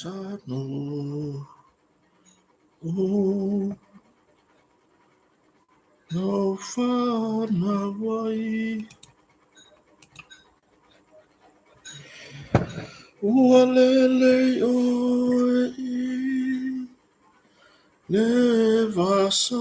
Tanu. O no whanau ai. Ua lelei oe i le vasai.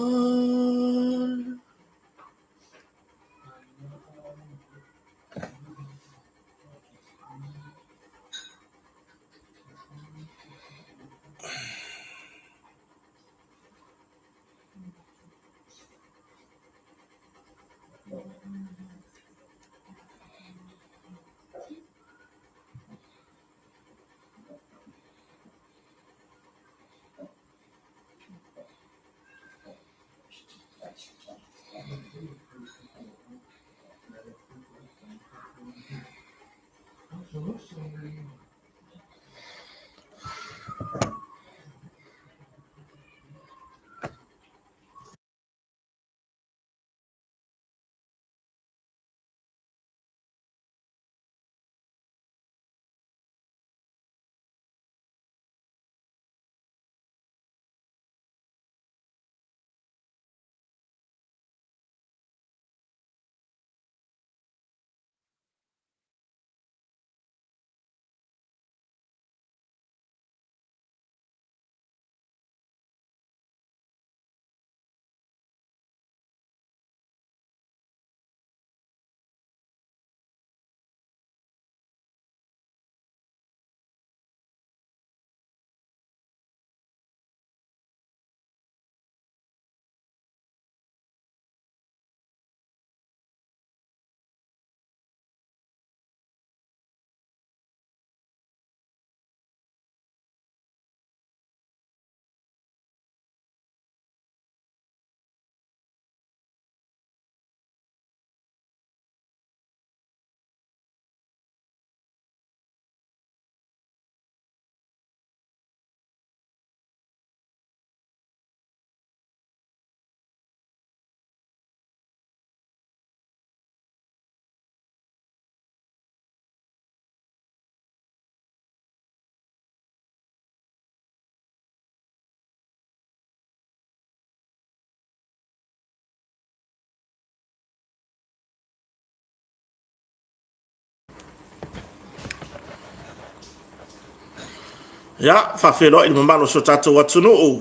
Ia, faafeiloai i le mamalu o si o tatou atunuu.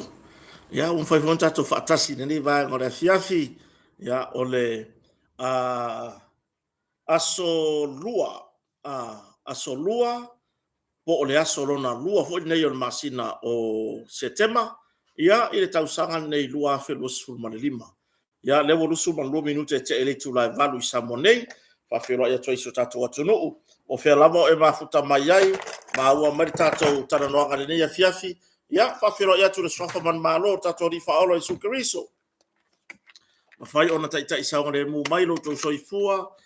Ia, ua mafai foi ona tatou faatasi i lenei vaega o le afiafi. Ia, o le aso Lua, aso Lua po o le aso lona lua foi lenei o le masina o Setema ia, i le tausaga lenei 2025. Ia, o lea ua 22 minute e tea i le itula e 8:00 i Samoa nei. E faafeiloai atu ai i si o tatou atunuu, o fea lava o e mafuta mai ai, maua mai le tatou talanoaga i lenei afiafi. Ia, e faafeiloai atu i le suafa manumalo o le tatou Alii Faaola o Iesu Keriso, mafai ona taitai saogalemu mai lo outou soifua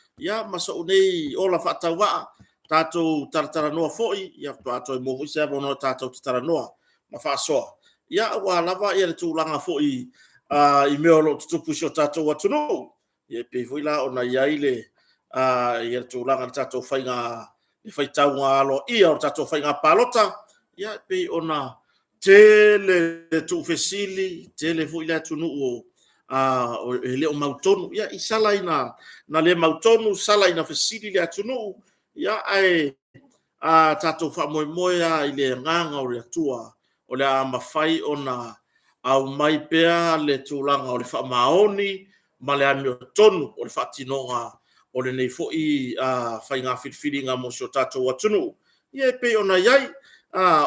ma sou nei ola faatauvaa. Tatou talatalanoa foi, faatoa toe maua foi se avanoa tatou te talanoa ma faasoa, aua lava le tulaga foi i mea o lo o tutupu i si o tatou atunuu. E pei foi la ona i ai le tulaga i le tatou faiga faitauga aloaia o le tatou faiga palota, e pei ona tele tuufesili, tele foi le atunuu e le o mautonu. Ia, sala ina le mautonu, sala ina fesili le atunuu, ae tatou faamoemoe lava i le agaga o le Atua o le a mafai ona aumai pea le tulaga o le faamaoni ma le amiotonu o le faatinoga o lenei foi faiga filifiliga mo si o tatou atunuu. Ia e pei ona i ai.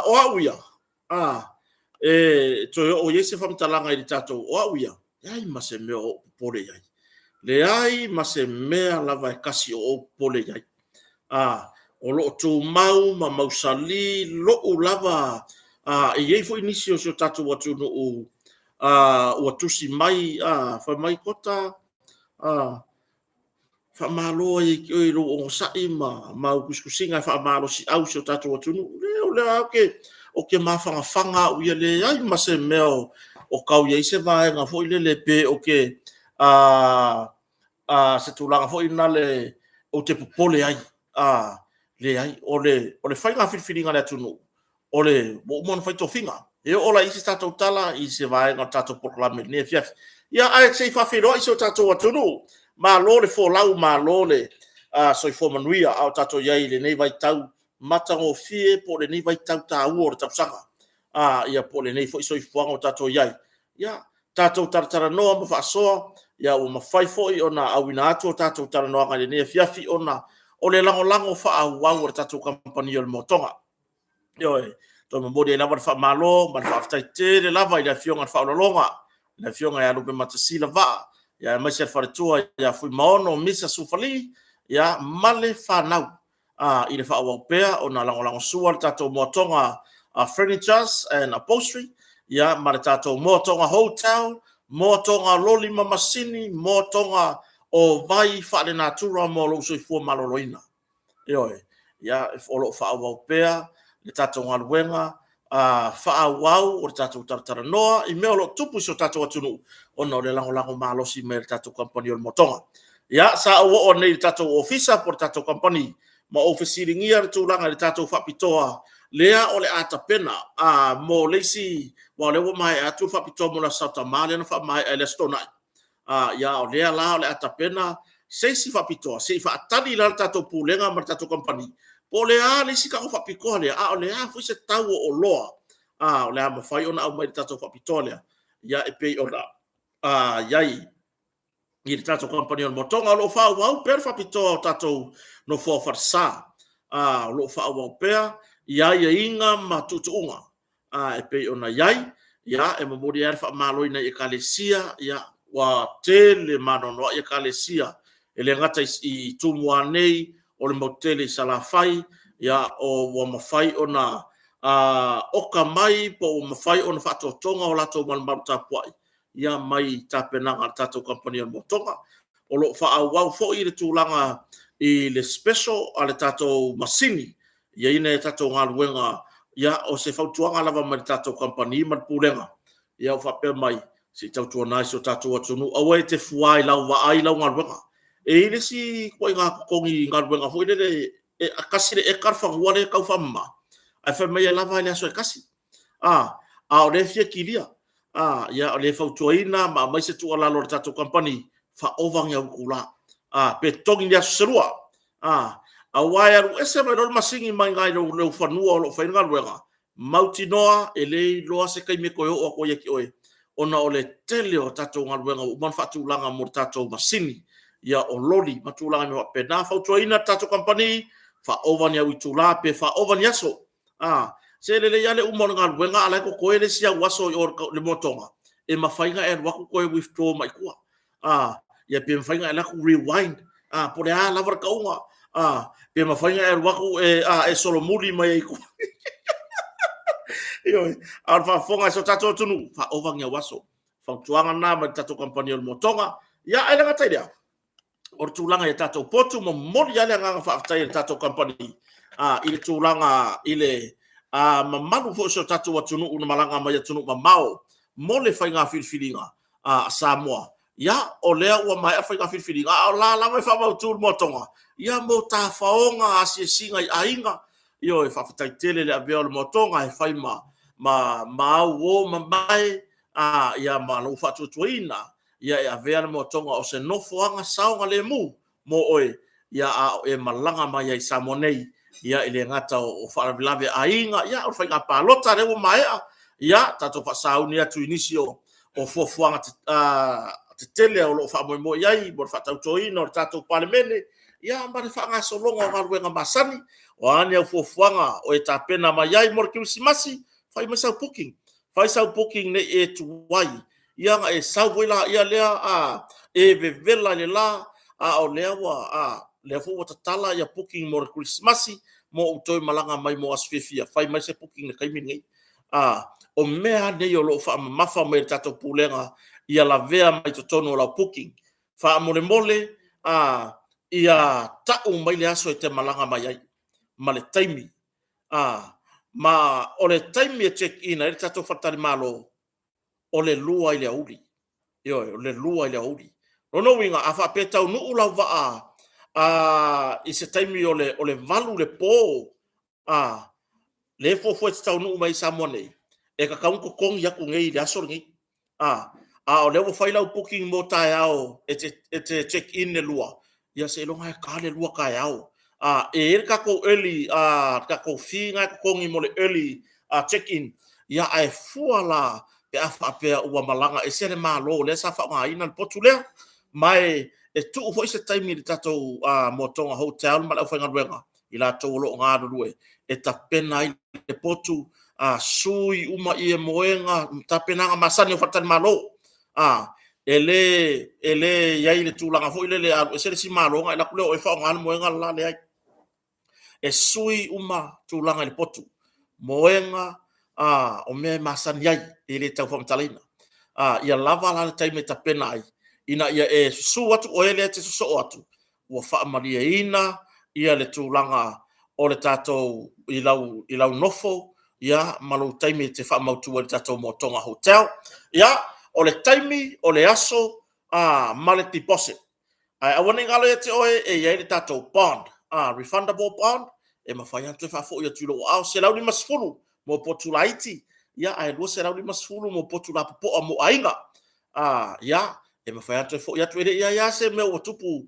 O au ia, e toe oo i ai se faamatalaga i le tatou... O au ia, e leai ma se mea o ou popole i ai. Leai ma se mea lava e tasi o ou popole i ai. O lo o tumau ma mausali lou lava... E i ai foi nisi o si o tatou atunuu ua tusi mai fai mai, Kota, faamalo lava ia te oe i lou onosai ma au tusitusiga e faamalosiau i si o tatou atunuu. O lea lava ou te mafanafana au ia, e leai ma se mea o tau i ai se vaega foi lele pe ou te... se tulaga foi lale ou te popole ai. Leai, o le faiga filifiliga a le atunuu, o le ua uma ona fai tofiga. E oo la i se tatou tala i se vaega o le tatou polokalame i lenei afiafi. Ia, ae se i faafeiloai si o tatou atunuu. Malo le folau, malo le soifua manuia a o tatou i ai i lenei vaitau matagofie po o lenei vaitau taua o le tausaga, ia po o lenei foi soifuaga ua tatou i ai. Ia, tatou talatalanoa ma faasoa, ia ua mafai foi ona auina atu a tatou talanoaga i lenei afiafi ona o le lagolago faaauau a le tatou kamupani o le Motoga. Ioe, toe momoli ai lava le faamalo ma le faafetai tele lava i le Afioga i le Faaaloaloga, le Afioga ia Lupematasila Vaa, aemaise le faletua ia Fuimaono Misa Sufali, ia, ma le fanau i le faaauau pea ona lagolagosua le tatou Moatoga Furnitures and Upholstery, ia, ma le tatou Moatoga Hotel, Moatoga Loli ma Masini, Moatoga o vai faalenatura mo lou soifua maloloina. Ioe, ia, o lo o faaauau pea le tatou galuega faaauau o le tatou talatalanoa i mea o lo o tupu i si o tatou atunuu ona o le lagolago malosi mai a le tatou kamupani o le Motoga. Ia, sa ou oo nei i le tatou ofisa po o le tatou kamupani ma ou fesiligia le tulaga i le tatou faapitoa lea o le a tapena mo le isi, aua o lea ua maea atu le faapitoa mo le Aso Sa lea na faamaea i le Aso Toonai. Ia, o lea la o le a tapena se isi faapitoa, se i faatali la le tatou Pulega ma le tatou kamupani po o le a le isi tatou faapitoa lea, a o le a foi se tau o oloa o le a mafai ona aumai i le tatou faapitoa lea, ia e pei ona i ai i le tatou kamupani o le Motoga. O lo o faaauau pea le faapitoa o tatou nofoa falesa, o lo o faaauau pea i aiaiga ma tuutuuga e pei ona i ai. Ia, e momoli ai le faamalo i nai Ekalesia, ia, ua tele ma anoanoai Ekalesia e le gata i Tumua nei, o le motu tele i Salafai, ia, ua mafai ona oka mai po ua mafai ona faatotoga o latou malumalu tapuai ia mai tapenaga a le tatou kamupani o le Motoga. O lo o faaauau foi le tulaga i le special a le tatou masini, e i ai nai a tatou galuega, ia o se fautuaga lava mai le tatou kamupani ma le Pulega, ia ua faapea mai, se i tautuana si o tatou atunuu, aua e te fua i lau vaai lau galuega. E i ai le isi ituaiga totogi i galuega foi lele e tasi le eka le fanua lea e tau faamama, ae fai mai e lava lava i le aso e tasi. A o lea e fia kilia. Ia o lea e fautuaina ma aumai se tuualalo a le tatou kamupani, faaova ni au itula, pe totogi i ni aso se lua, aua e alu ese mai loa le masini mai lou fanua o lo o fai ai le galuega, mautinoa e le iloa se taimi e toe oo atu ai ia te oe, ona o le tele o tatou galuega ua uma ona faatulaga mo le tatou masini, ia o loli ma tulaga uma faapena. E fautuaina le tatou kamupani, faaova ni au itula pe faaova ni aso. Se lelei lava le uma o le galuega a o la e totoe le isi au aso i o i le motoga, e mafai ona e alu atu toe withdraw mai tua, ia pe mafai ona e alu atu rewind, po o le a lava le tauga, pe mafai ona e alu atu e solomuli mai ai i tua. Ioe, a o le faafofoga a si o tatou atunuu, faaova ni au aso. Fautuaga lena mai le tatou kamupani o le Motoga. Ia, ae le gata i lea, o le tulaga i a tatou potu, momoli lava le agaga faafetai a le tatou kamupani i le tulaga i le mamalu foi o si o tatou atunuu na malaga mai atunuu mamao mo le faiga filifiliga a Samoa. Ia, o lea ua maea le faiga filifiliga, a o la e lava e faamautu le moatoga mo tafaoga, asiasiga i aiga. Ioe, faafetai tele le avea o le moatoga e fai ma auo mamae ma lou faatuatuaina e avea le moatoga o se nofoaga saogalemu mo oe a o e malaga mai ai i Samoa nei, e le gata o faalavelave aiga, a o le faiga palota lea ua maea. Ia tatou faasauni atu i nisi o fuafuaga tetele o lo o faamoemoe i ai mo le faatautoina o le tatou Palemene ma le faagasologa o galuega masani. O a ni au fuafuaga o e tapena mai ai mo le Kerisimasi, fai mai sau booking, fai sau booking ne i e tuai ona e sau foi lea e vevela i le la, a o lea foi ua tatala booking mo le Kerisimasi mo outou e malaga mai mo aso fiafia, fai mai se booking i le taimi lenei. O mea lava nei o lo o faamamafa mai e le tatou Pulega ia lavea mai totonu o lau booking. Faamolemole ia tau mai le aso e te malaga mai ai ma le taimi. Ma o le taimi e check in ai le tatou faletalimalo, o le 2 i le aoauli. Ioe, o le 2 i le aoauli. O lona uiga, a faapea e taunuu lau vaa i se taimi o le 8 i le po, Lea e fuafua e te taunuu mai i Samoa nei, e tatau ona totogi atu nei i le aso lenei. A, a o lea ua fai lau booking mo taeao e te, e te check in le 2, ia seiloga e ta le 2 taeao. A, e i ai le tatou early, a, le tatou fee na e totogi mo le early check in, ia ae fua la pe a faapea ua malaga ese le Malo lea sa faaaogaina le potu lea. Ma e, e tuu foi se taimi i le tatou Motoga Hotel ma le aufaigaluega, i latou o lo o galulue e tapena ai le potu, a sui uma ia moega, tapenaga masani o faletalimalo. A, e le, e le i ai le tulaga foi lele e alu ese le isi Malo ona e alu atu lea o oe faaaoga le moega le la. Leai. E sui uma tulaga i le potu, moega, a, o mea e masani ai, e le tau faamatalaina. A, ia lava la le taimi e tapena ai, ina ia e susu atu oe lea e te sosoo atu, ua faamalieina ia le tulaga o le tatou i lau, i lau nofo ia ma lou taimi e te faamautu ai i le tatou Motoga Hotel. Ia, o le taimi, o le aso a, ma le deposit. Ae aua ne i galo ia te oe e i ai le tatou bond, a, refundable bond, e mafai lava ona toe faafoi atu i lou aao, $150 mo potu laiti, ia ae $250 mo potu lapopoa mo aiga. A, ia, e mafai lava ona toe foi atu. E le i i ai lava se mea ua tupu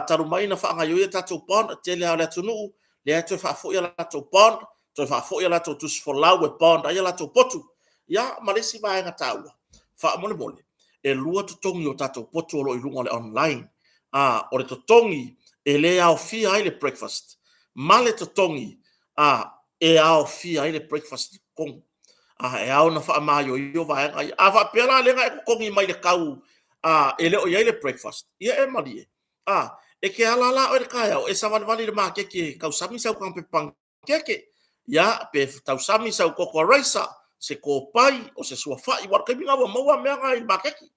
talu mai ona faagaoioi a tatou bond, tele lava o le atunuu lea e toe faafoi a latou bond, toe faafoi a latou tusifolau e bond ai a latou potu. Ia, ma le isi vaega taua, faamolemole, e 2 totogi o tatou potu o lo o i luga o le online. A, o le totogi e le aofia ai le breakfast ma le totogi a, e aofia ai le breakfast i totonu. A, e ao ona faamaioio vaega ia. A faapea la lea na e totogi mai le tau a, e le o i ai le breakfast, ia e malie. A, e te ala la oe i le taeao e savalivali i le maketi e tausami sau taga panikeke, ia, pe tausami sau koko araisa, se kopai, o se suafai, aua o le taimi lena ua maua mea na i le maketi.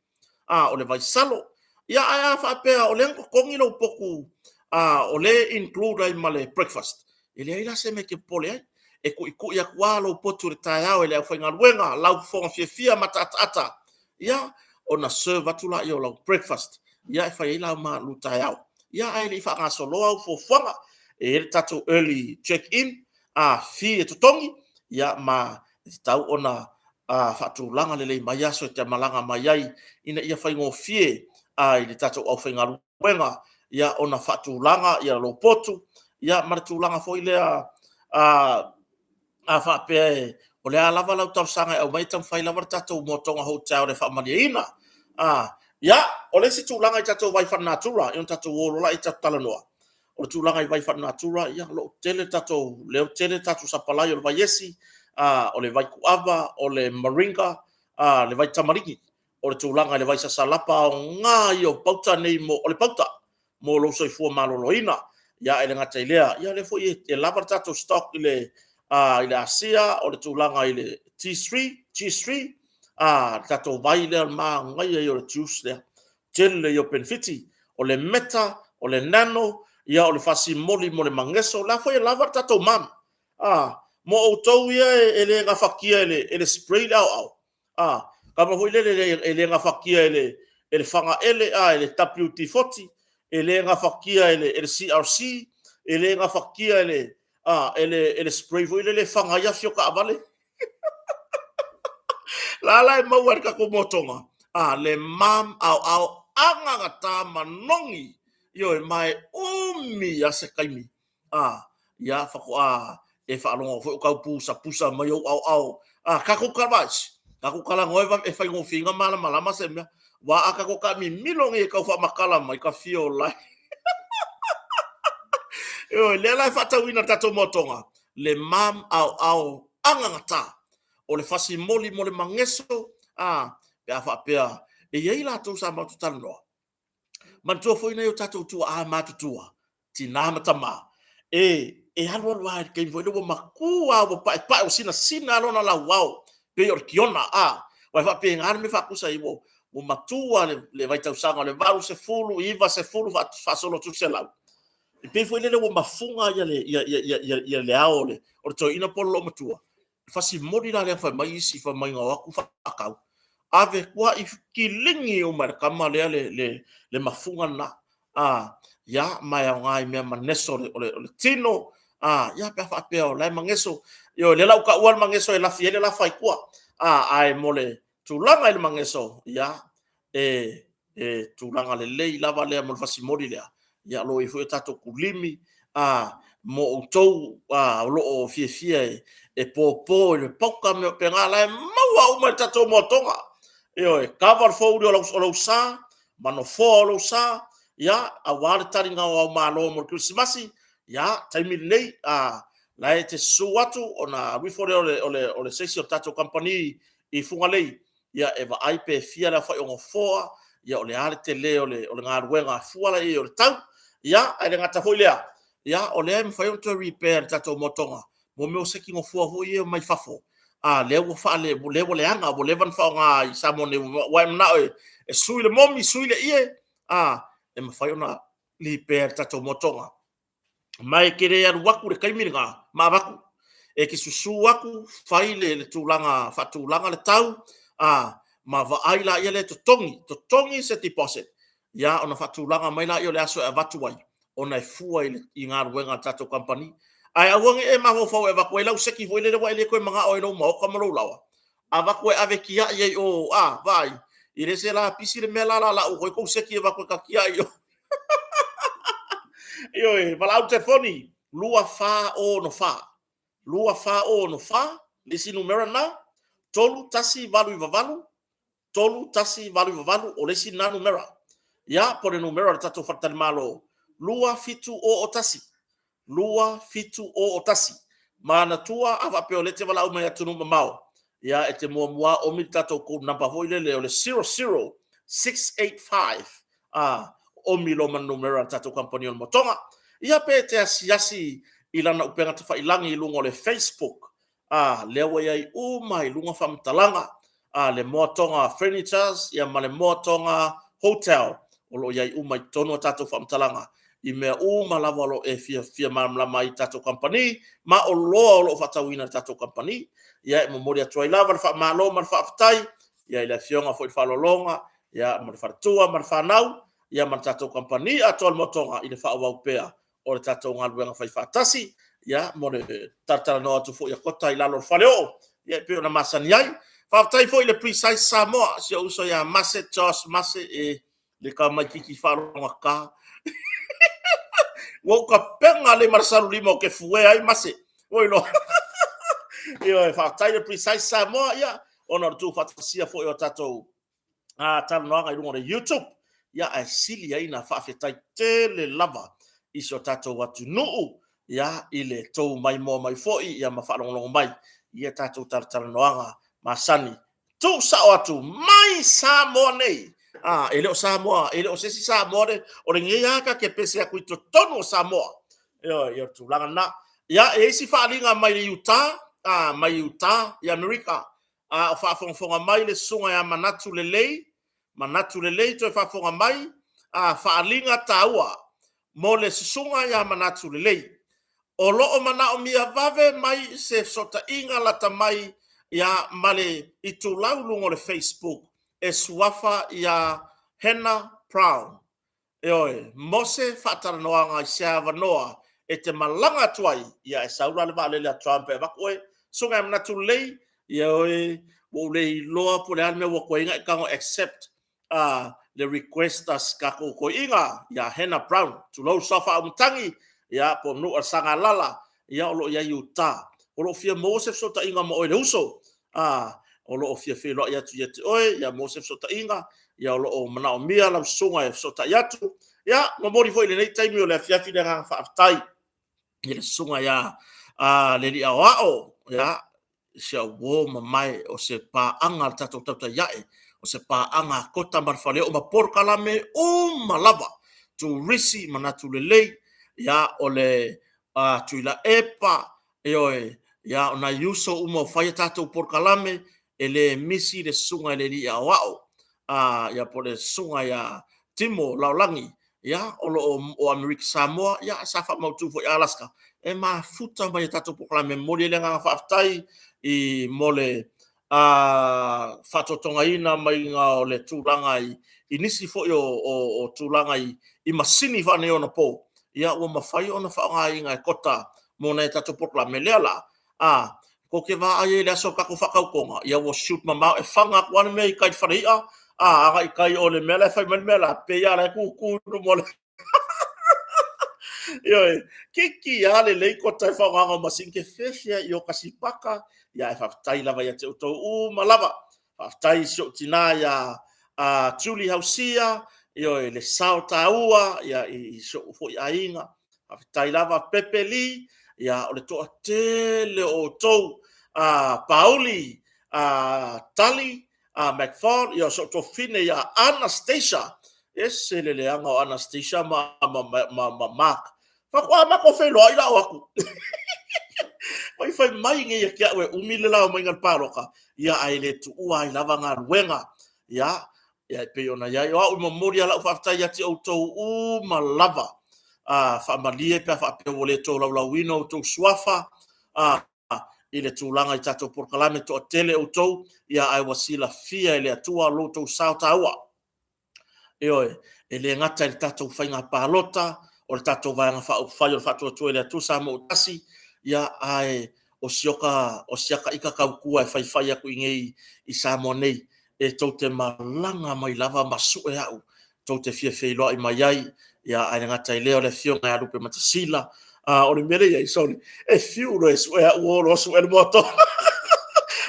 A, o le vaisalo. Ia, ae a faapea o lea na totogi lou potu a, o lea e include ai ma le breakfast, e leai la se mea e te popole ai. E tuitui atu lava lou potu i le taeao e le aufaigaluega, lau fofoga fiafia ma ataata, ia, ona serve atu lea o lau breakfast, ia, e fai ai lau malutaeao. Ia, ae le i faagasoloa au fuafuaga, e i ai le tatou early check in, a fee e totogi, ia, ma e tatau ona faatulaga lelei mai aso e te malaga mai ai ina ia faigofie i le tatou aufaigaluega ia ona faatulaga ia lou potu ia ma le tulaga foi lea a faapea o le a lava lau talosaga e aumai, e taumafai lava le tatou Motoga Hotel e faamalieina. Ia, o le isi tulaga i tatou vai faalenatura, ia ona tatou o loa lea tatou talanoa. O le tulaga i vai faalenatura, ia, o lo o tele tatou, lea ua tele tatou sapalai o le vai esi, o le vai kuava, o le moringa, le vai tamaligi, o le tulaga i le vai sasalapa, aoga ia o pauta nei mo, o le pauta mo lou soifua maloloina. Ia, ae le gata i lea, ia o lea foi e lava le tatou stock i le, i le Asia, o le tulaga i le T3, G3, le tatou vai lea, o le manaia ia o le juice lea. Tele ia o penefiti, o le meta, o le nano, ia o le fasimoli mo le mageso, o la foi e lava le tatou mum. Mo outou ia e le gafatia e le spray le aoao, kava foi lele e le gafatia e le fagaele, e le WD-40, e le gafatia e le CRC, e le gafatia e le spray foi lele e faga ai afi o taavale. La la e maua e le tatou motoga, a, le mam aoao agagata manogi, ioe, ma e umi lava se taimi, a, ia, faatoa e faalogo foi o tau pusapusa mai ou aoao. A, tatou talavaisi, tatou talanoa e faigofie ona malamalama se mea. Aua a tatou taamimilo nei e tau faamatala mai, ta fia ola ai. Ioe, lea la e faatauina e le tatou motoga, le mam aoao agagata. O le fasimoli mo le mageso, a, pe a faapea e i ai latou sa matou talanoa. Manatua foi nai o tatou tuaa matutua, tina ma tama, e, e alualu lava i le taimi foi lea ua matua lava, ua paepae, ua sinasina lava lona lauao, pei o le tiona, a, aua e faapena le mea e faatusa ai, ua, ua matua le, le vaitausaga o le 80, 90 faasolo atu i le 100. E pei foi lele ua mafuga ia le, ia, ia, ia, ia le ao o le, o le toeaina po o le loomatua. Fasimoli la lea fai mai isi, fai mai na o atu faatau, ave tuai kiligi uma e le tama lea le, le, le mafuga lena. A, ia, ma e aoga i mea mageso o le, o le, o le tino, a, ia, pe a faapea o la e mageso. Ioe, lea la ua taua le mageso e lafi ai le lafa i tua. Ae mo le tulaga i le mageso, ia, e e tulaga lelei lava lea mo le fasimoli lea. Ia, o lo o i ai foi o tatou kulimi mo outou o lo o fiafia e popo i le pauka ma mea faapena, la e maua uma i le tatou moatoga. Ioe, kava le fouli o lou sa ma nofoa o lou sa, ia, aua le taliga o ao malo mo le Kerisimasi, ia, taimi lenei, la e te susu atu ona alu ifo lea o le se isi o le tatou kamupani i Fugalei e vaai pe fia le aofai o nofoa, ia o le a le tele o le galuega e fua la i ai o le tau. Ia, ae le gata foi i lea, ia o lea e mafai ona toe repair e le tatou moatoga mea o seki nofoa foi ia mai fafo, lea ua leaga ua leva ona faaaoga i Samoa nei, ua e manao e sui le momi, sui le ie, e mafai ona repair e le tatou moatoga. Ma e te le alu atu i le taimi lena ma avatu. E te susu atu fai le tulaga, faatulaga le tau ma vaai laia lea e totogi, totogi se deposit ia ona faatulaga mai lea o le aso e avatu ai, ona e fua i galuega a le tatou kamupani. Ae aua ne i e mafaufau e avatu ai lau seki foi lele ua e le toe manao ai i lou maota ma lou laoa, avatu e ave e tiai ai i o, a, vaai, e le se lapisi le mea la o le a lau atu ai tou seki e avatu e ta tiai i o. Ioe, valaau le telefoni 2464, 2464 le isi numera lena, 3188, 3188, o le isi lena numera. Ia, po o le numera o le tatou faletalimalo, 2701, 2701. Manatua a faapea o lea e te valaau mai atunuu mamao, ia e te muamua oomi le tatou code number foi lele o le 00685, oomi loa ma le numera o le tatou kamupani o le Motoga. Ia pe e te asiasi i lana upega tafailagi i luga o le Facebook, lea ua i ai uma i luga faamatalaga a le Moa Toga Furnitures ia ma le Moa Toga Hotel. O lo o i ai uma i totonu a tatou faamatalaga i mea uma lava o lo o e fia fia malamalama ai i tatou kamupani ma oloa o lo o faatauina e le tatou kamupani. Ia e momoli atu ai lava le faamalo ma le faafetai ia i le afioga foi i le Faalologa ia ma le faletua ma le fanau ia ma le tatou kamupani atoa o le Moa Toga i le faaauau pea o le tatou galuega faifaatasi, ia, mo le talatalanoa atu foi a Kota i lalo o le faleoo, ia e pei ona masani ai. Faafetai foi i le Precise Samoa, si ou uso ia Mase Josh Mase, e le tamaitiiti faalogogata. Ua ou tapena lelei ma le salulima ou te fuea ai Mase. Ua iloa. Ioe, faafetai i le Precise Samoa, ia, ona o le tuufaatasia foi o tatou talanoaga i luga o le YouTube, ia ae sili ai na faafetai tele lava i si o tatou atunuu ia i le tou maimoa mai foi ia ma faalogologo mai i a tatou talatalanoaga masani tuu sao atu mai Samoa nei. E le o Samoa, e le o se isi Samoa le, o lenei lava ta te pese atu i totonu o Samoa. Ioe, ia o le tulaga lena. Ia, e i ai si faaaliga mai le Utah, mai Utah i Amerika, a o faafogafoga mai le susuga ia Manatu Lelei, Manatu Lelei toe faafofoga mai, a faaaliga taua mo le susuga ia Manatu Lelei. O lo o manaomia vave mai se fesootaiga lata mai ia ma le itulau i luga o le Facebook e suafa ia Hannah Brown. Ioe, mo se faatalanoaga i se avanoa e te malaga atu ai, ia e sau la le vaalele a Trump e avatu oe. Susuga ia Manatu Lelei, ioe, ua ou le iloa po o le a le mea ua tuai ai ona e tago e accept le request a si tatou toeaina ia Hannah Brown, tulou le suafa Auimatagi, ia po o Nu'a Sagalala, ia o lo o i ai i Utah. O lo o fia maua se fesootaiga ma oe le uso, o lo o fia feiloai atu ia te oe, ia maua se fesootaiga, ia o lo o manaomia lau susuga e fesootai atu. Ia, momoli foi i lenei taimi o le afiafi le agaga faafetai i le susuga ia le Alii Aoao, ia, si au uo mamae, o se paaga a le tatou tautai ae, o se paaga a Kota ma le Faleoo ma polokalame uma lava, turisi, manatu lelei, ia, o le Tuilaepa, ioe, ia, o nai uso uma o fai a tatou polokalame, e le misi le susuga i le Alii Aoao, ia po o le susuga ia Timo Laolagi, ia, o lo o Amerika Samoa, ia, sa faamautu foi i Alaska, e mafuta mai i a tatou polokalame. E momoli ai le agaga faafetai i mo le faatotogaina maiga o le tulaga i nisi foi o tulaga i masini faaneionapo, ia ua mafai ona faaaogaina e Kota mo nai a tatou polokalame. Lea la, Tou te vaai ai i le aso o le tatou faatautoga, ia ua shoot mamao, e faga atu lava le mea i tai i le fale i'a, a, agai i tai i o i le mea la e fai mai ai le mea la, pei lava o la e tutu i luma o le... Ioe, toeitiiti lava lelei kota i le faaaogaina o masini, e te fefe lava i o i Kasipaka, ae faafetai lava ia te outou uma lava. Faafetai i si ou tina ia Julie Hausia, ioe, i le sao taua i si ou foi aiga. Faafetai lava Pepe Lee, o le toatele o outou, Pauli Tali McFall, si ou tuafafine ia Anastasia, e ese le leaga o Anastasia ma Mark. Faatoa matou feiloai la o atu, fai mai nei ia te au e umi le la omaiga i le palota, ae le tuua ai lava galuega. Ia, e pei ona i ai, o au e momoli lava lau faafetai ia te outou uma lava. Faamalie pe a faapea ua le tolaulauina outou suafa i le tulaga i tatou polokalame, e toatele outou, ae ua silafia e le Atua lo outou sao taua. Ioe, e le gata i le tatou faiga palota, o le tatou Vaega Faaupufai o le Faatuatua i le Atua Samoa ua Tasi, ae o si ata ita tautua e faifai atu i inei i Samoa nei, e tou te malaga mai lava ma sue au tou te fia feiloai mai ai, ae le gata i lea o le Afioga ia Lupematasila. O le mea lea e i ai, sole, e fiu loa e sue au o loa sue le moa toga.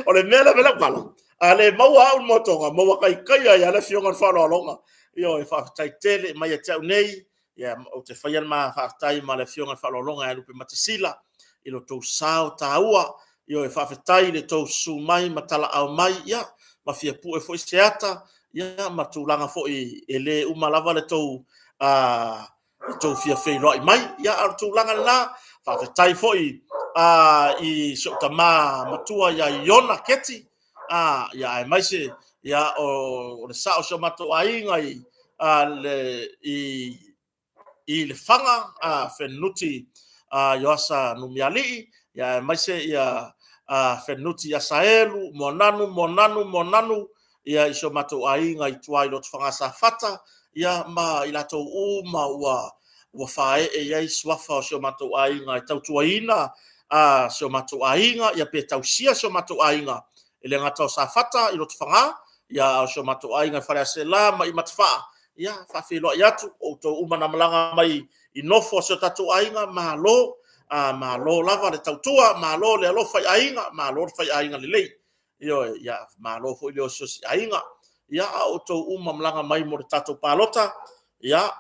O le mea lea e ave ai lau tala, a le maua au i le moa toga, maua taitai ai lava le Afioga i le Faaaloaloga. Ioe, faafetai tele mai ia te au nei, ou te faia le ma faafetai ma le Afioga i le Faaaloaloga ia Lupematasila i lo outou sao taua. Ioe, faafetai i le tou susu mai ma talaaao mai, ia ma fia pue foi se ata ma tulaga foi e le uma lava le tou fia feiloai mai. Ia, a o le tulaga lena. Faafetai foi i si ou tama matua ia Iona Keti, aemaise o le sao o si o matou aiga i Lefaga, Fenunuti Ioasa Numialii, aemaise Fenunuti Asaelu, Moananu, Moananu, Moananu, i si o matou aiga i tua i Lotofaga Safata, ma i latou uma ua faaee i ai suafa o si o matou aiga e tautuaina si o matou aiga, pe tausia si o matou aiga, e le gata o Safata i Lotofaga, a o si o matou aiga i Faleaseela ma i Matafaa. Ia, e faafeiloai atu, o outou uma na malaga mai i nofo a si o tatou aiga, malo, malo lava le tautua, malo le alofa i aiga, malo le faiaiga lelei. Ioe, ia malo foi le osiosi aiga. Ia, a o outou uma na malaga mai mo le tatou palota, ia,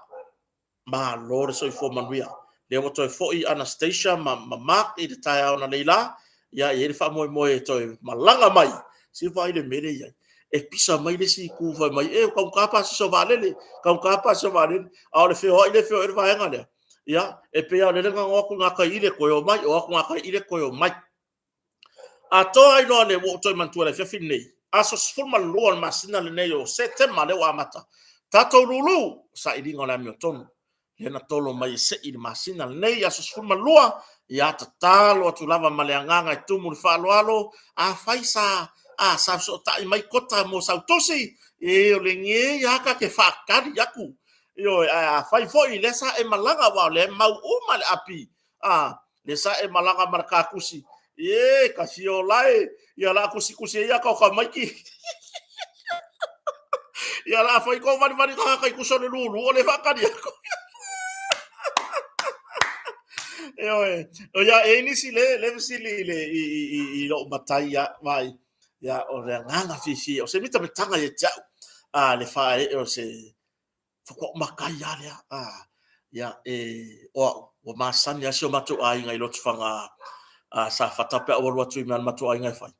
malo le soifua manuia. O lea ua toe foi Anastasia ma Mark i le taeao analeila, ia e i ai le faamoemoe e toe malaga mai. Se i vaai i le mea lea e i ai? E pisa mai le isi itu fai mai, e, ua taugata pasese o vaalele, taugata pasese o vaalele, a o le feoai lea e feoai ai le vaega lea, ia, e pei lava o lele na ona o atu i gatai i le toe omai, o atu gatai i le toe omai. Atoa ai loa le, ua ou toe manatua i le afiafi lenei, aso 12 o le masina lenei o Setema lea ua amata, tatou lulu sailiga o le amiotonu, lea na tolo mai e sei i le masina lenei, aso 12, ia tatalo atu lava ma le agaga e tumu i le faaaloalo, afai sa fesootai mai Kota mo sau tusi, e o lenei lava ta te faatali atu. Ioe, ae afai foi o lea sa e malaga, aua o lea e mau uma le api, lea sa e malaga ma le ta tusi, e ta fia ola e, ia o le a tusitusi ai ata o tamaiti. Ia o le a fai tou valivaliga tai tusa o le lulu o lea e faatali atu. Ioe, ia e i ai nisi le fesili i le i lou matai ia, vai. Ia o le agaga fiafia, o se mitamitaga ia te au a le faaee o se faatoa ou matai lava lea. Ia, e, o au, ua masani lava si o matou aiga i Lotofaga Safata pe a ou alu atu i mea a le matou aiga e fai.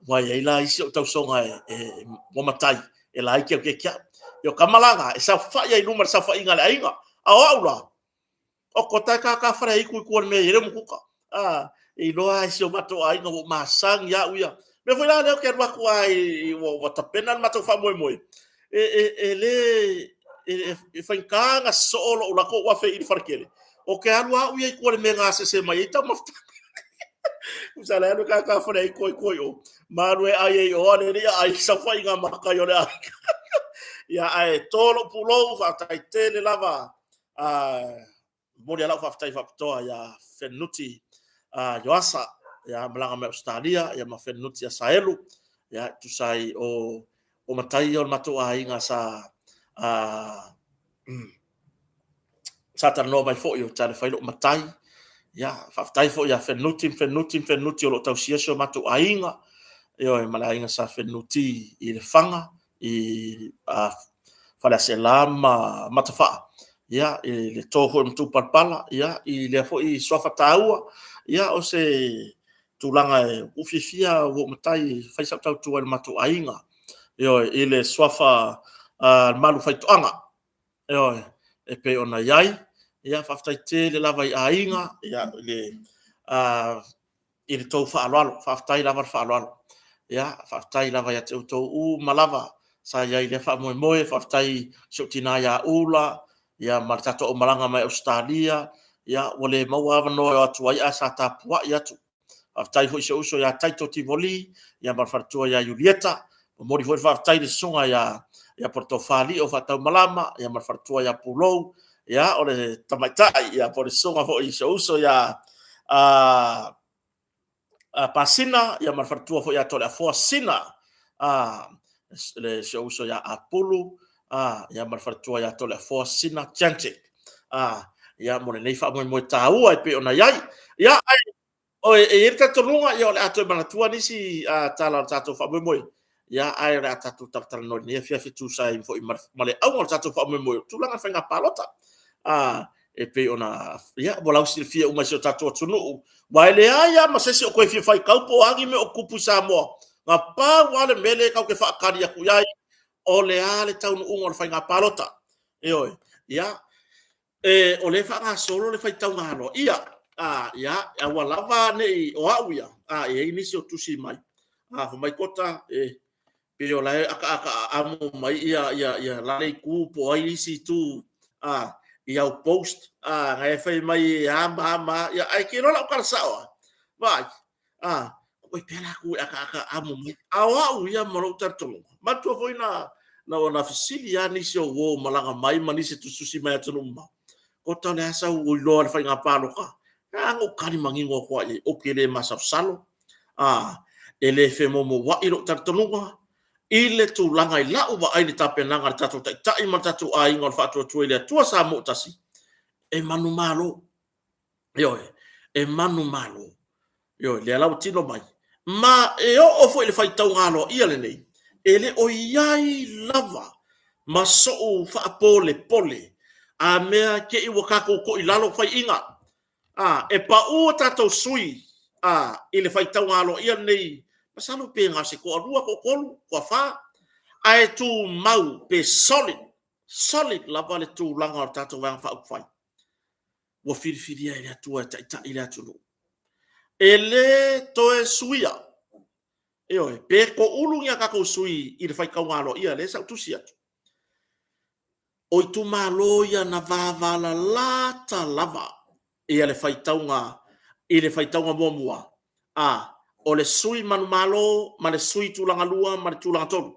Ua i ai la isi ou tausoga e, ua matai, e laiti atu ia te au. Ia o tama la na, e saofai lava i luma i le saofaiga a le aiga. A o au la, O kota e kākā faleaitu i tua i le mea e i ai le umukuka. A, e iloa lava e si o matou aiga ua ou masani au ia. O le mea foi la lea ou te alu atu lava ua tapena le matou faamoemoe, e le, e faigata ona sosoo lou alu atu ou afe i le faletele, ou te alu lava au ia i tua i le mea e gasese mai ai taumafataga. Tusa o le alu e kākā faleaitu ai tua i o, ma alu e ai ai i o, a o lea e le i aai i le saofaiga a matai o le aiga. Ia, ae to lou pulou, faafetai tele lava momoli lava lau faafetai faapitoa ia Fenunuti Ioasa. Ia, malaga mai Ausetalia, ia ma Fenunuti Asaelu, ia, e tusa ai o o matai ia o le matou aiga sa sa talanoa mai foi o tale fai lou matai. Ia, faafetai foi ia Fenunuti ma Fenunuti ma Fenunuti o lo o tausia si o matou aiga, ioe, ma le aiga sa Fenunuti i Lefaga, i Faleaseela ma Matafaa, ia, i le to foi o Matupalapala, ia, i lea foi suafa taua. Ia, o se tulaga ua ou fiafia lava ua ou matai e fai sau tautua i le matou aiga, ioe, i le suafa Malufaitoaga, ioe, e pei ona i ai. Ia faafetai tele lava i aiga i le tou faaaloalo, faafetai lava le faaaloalo. Ia faafetai lava ia te outou uma lava sa i ai i lea faamoemoe. Faafetai i si ou tina ia Ula ma le tatou aumalaga mai Ausetalia, ua le maua avanoa e o atu ai, ae sa tapuai atu. Faafetai foi i si ou uso ia Taito Tivoli ma le faletua ia Iulieta. E momoli foi le faafetai i le susuga ia Polotofa Lio Faataumalama ma le faletua ia Pulou, o le tamaitai po o le susuga foi i si ou uso ia Pasina ma le faletua foi ia Toleafoa Sina, si ou uso ia Apulu ma le faletua ia Toleafoa Sina Janczyk mo lenei faamoemoe taua e pei ona i ai. Ia, ae e i ai le talitonuga o le a toe manatua nisi tala o le tatou faamoemoe, ae o le a tatou talatalanoa i lenei afiafi e tusa ai foi ma le auga o le tatou faamoemoe, o tulaga o faiga palota. E pei ona, ia, ua lausilafia uma e si o tatou atunuu, aua e leai lava ma se isi o toe fia faitau po o a ni mea o tutupu i Samoa. Na pau lava le mea lea tatou te faatali atu i ai, o le a le taunuuga o le faiga palota. Ioe. Ia, o lea e faagasolo le faitauga aloaia, ia, aua lava ne i, o au ia, e i ai nisi o tusi mai, fai mai Kota, e pei o la e ataata amo mai la le itu po o ai isi itu i au post na e fai mai e a ma a ma a. Ae e te iloa lau tala sao lava? Vaai, tuu ai pea latou e ataata amo mai. A o au ia ma lou talitonuga, manatua foi na fesili lava nisi o uo malaga mai ma nisi e tusitusi mai atunuu mamao, Kota o le a sau iloa i le faiga palota? Na ona ou tali manino atu lava i ai, ou te le masalosalo, e le femoumouai lou talitonuga i le tulaga i lau vaai i le tapenaga a le tatou Taitai ma le tatou aiga o le Faatuatua i le Atua Samoa ua Tasi, e manumalo. Ioe, e manumalo. Ioe, lea la ua tino mai. Ma e oo foi i le faitauga aloaia lenei, e le o i ai lava ma sou faapolepole a mea te i ua tatou toilalo faiaina. A, e pau a tatou sui i le faitauga aloaia lenei, masalo pe na o se toalua, toatolu, toafa, ae tumau pe solid, solid lava le tulaga o le tatou Vaega Faaupufai ua filifilia e le Atua e taitai le atunuu. E le toe suia, ioe, pe toulu ni a tatou sui i le faitauga aloaia lea sa ou tusi atu, o itumalo ia na vavalalata lava ia le faitauga i le faitauga muamua, a o le sui manumalo ma le sui tulaga lua ma le tulaga tolu.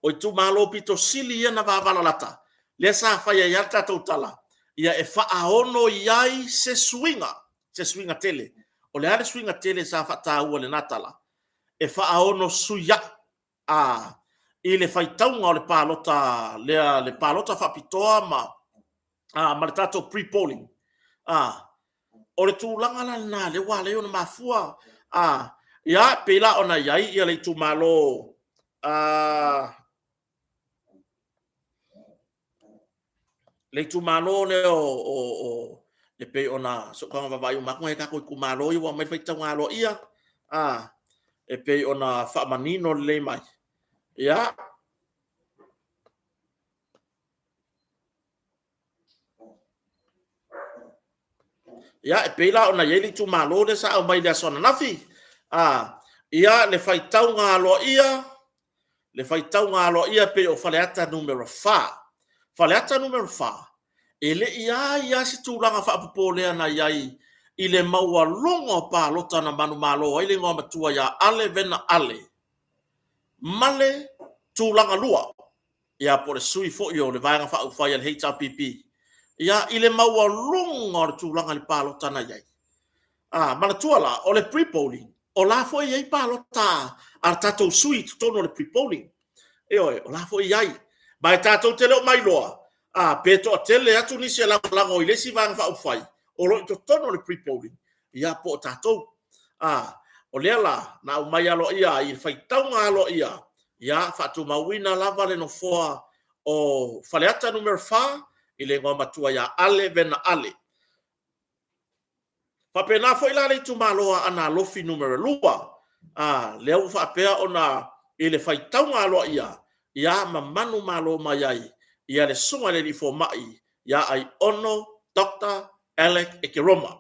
O itumalo pito sili ia na vavalalata, lea sa fai ai lava le tatou tala, ia e faaono i ai se suiga, se suiga tele. O le a le suiga tele sa faataua i lena tala? E faaono suiai i le faitauga o le palota lea, le palota faapitoa ma le tatou pre-polling. O le tulaga la lena lea ua ala ai ona mafua. Ia, pei la ona i ai le itumalo le itumalo lea o e pei ona si ou taga vaavaai uma atu nai o tatou itumalo ia ua aumai le faitauga aloaia e pei ona faamanino lelei mai. Ia, Ia, e pei la ona i ai le itumalo lea sa aumai i le aso ananafi, ia le faitauga aloaia, le faitauga aloaia pei o Faleata Nu.4. Faleata Nu.4, e le i i ai lava se tulaga faapopolea na i ai i le maualuga o palota na manumalo ai le igoamatua ia Ale Vena Ale ma le tulaga lua, ia po o le sui foi o le Vaega Faaupufai a le HRPP, ia i le maualuga o le tulaga i le palota na i ai. A, manatua la, o le pre-polling, o la foi e i ai palota a tatou sui i totonu o le pre-polling. Ioe, o la foi e i ai. Ma e tatou te le o mailoa, a, pe toatele atu nisi e lagolago i le isi Vaega Faaupufai o lo o i totonu o le pre-polling, ia po o tatou. A, o lea la na aumai aloaia ai i le faitauga aloaia, ia faatumauina lava le nofoa o Faleata Nu.4 i le igoamatua ia Ale Vena Ale. Faapena foi la le itumalo o Aana Alofi Nu.2, a, lea ua faapea ona i le faitauga aloaia, ia ma manumalo mai ai le Susuga i le Alii Fomai ia Aiono Dr. Alec Ekeroma.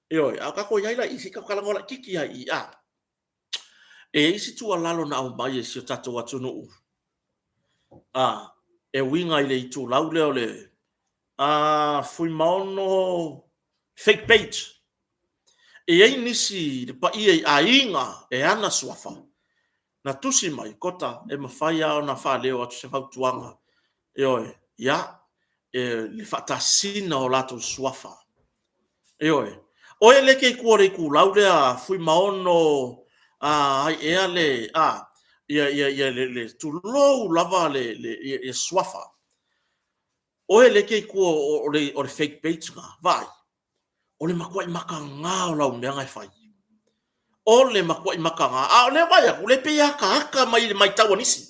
Ioe, a o tatou i ai la i i, se i tatou talanoa laitiiti lava i i, a. E i ai se tuualalo na aumai e si o tatou atunuu a, e uiga i le itulau lea o le Fuimaono fake page. E i ai nisi le paia i aiga e ana suafa na tusi mai, Kota, e mafai lava ona faaleo atu se fautuaga, ioe, ia, e, le faatasina o latou suafa. Ioe. O e le te i tua o le itulau lea Fuimaono a ai ea le a ia ia ia le, le tulou lava le, le ia, ia suafa. Oe lea e te i tua o le fake page lena, vaai, o le matuai mataga o lau mea na e fai. O le matuai mataga. A o lea e vaai atu, o lea e pei e ataata mai i le matau a nisi.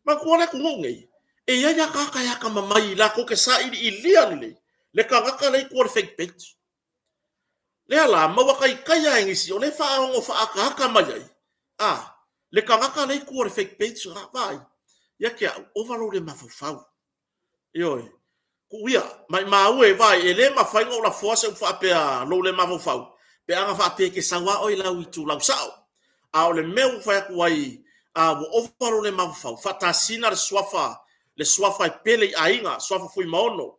Manatua le atunuu nei, e i ai lava tagata e atamamai latou te sailiilia lelei le tagata lea e i tua o le fake page. Lea la, maua taitai lava e nisi, o lea e faaono faaataata mai ai, a, le tagata lea e i tua o le fake page lena. Vaai, ia te au, ova lou le mafaufau. Ioe. Tuu ia, maimau e, vaai, e le mafai ona ou lafoa se upu faapea lou le mafaufau, pe ana faapea e te sau lava oe i lau itulau sao. A o le mea ua fai atu ai, a, ua ova lou le mafaufau, faatasina le suafa, le suafa e pele i aiga, suafa Fuimaono.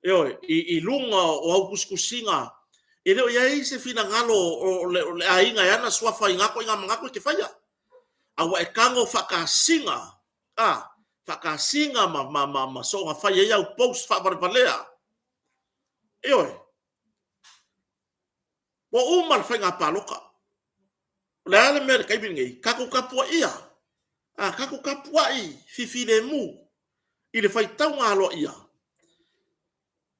Ioe, i luga o au tusitusiga, e le o i ai se finagalo o le aiga e ana suafa i na ituaiga manatu e te faia. A ua e tago faatasina, a, faatasina ma, ma, ma, ma soona fai ai au post faavalevalea. Ioe, ua uma le faiga palota. O le a le mea i le taimi lenei? Tatou tapuaia, a, tatou tapuai fifilemu i le faitauga aloaia.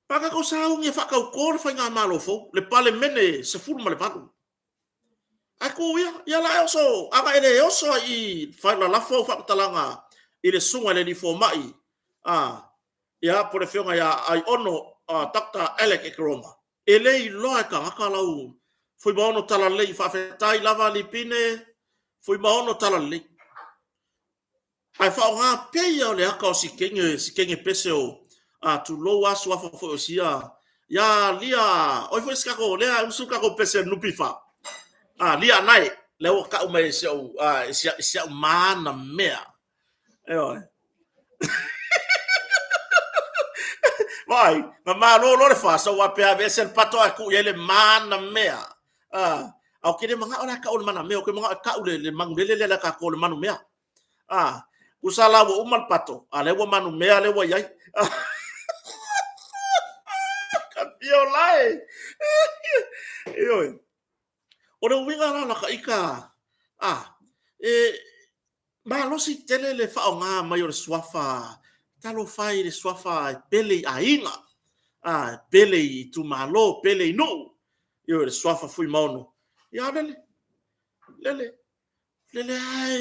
Pa tatou sauni e faatauto le faigamalo fou, le Palemene 18. Ae tuu ia, ia la e oso, ana e le oso ai i lalafo au faamatalaga i le susuga i le alii fomai, a, ia, po o le afioga ia Aiono Dr. Alec Ekeroma. E le iloa e tagata lau Fuimaono Talalelei, faafetai lava Lipine, Fuimaono Talalelei. Ae faaaoga pea ia o le ata o si kenge, si kenge pese o, a, tulou a suafa foi o sia, ia Lia, oi foi si kako, lea usu kako pese o NPF. A, Lia Anae, lea ua tau mai e si au, a, si, si au mana mea. Ioe. Vaai, na malo loa le fasa, ua faapea aveese le pato ae tuu i ai le mana mea. A, a ou te le manao la e tau o le mana mea, ou te manao e tau le, le manulele lea a tatou le manumea. A, tusa la ua uma le pato, a lea ua manumea lea ua i ai. Ka fia o lae. Ioe. O le uiga la o laka ita, a, e, malosi tele le faaaoga mai o le suafa, talofa e i le suafa e pele i aiga, a, e pele i itumalo, pele i nuu, ioe, le suafa Fuimaono. Ia, lele, lele, lele lava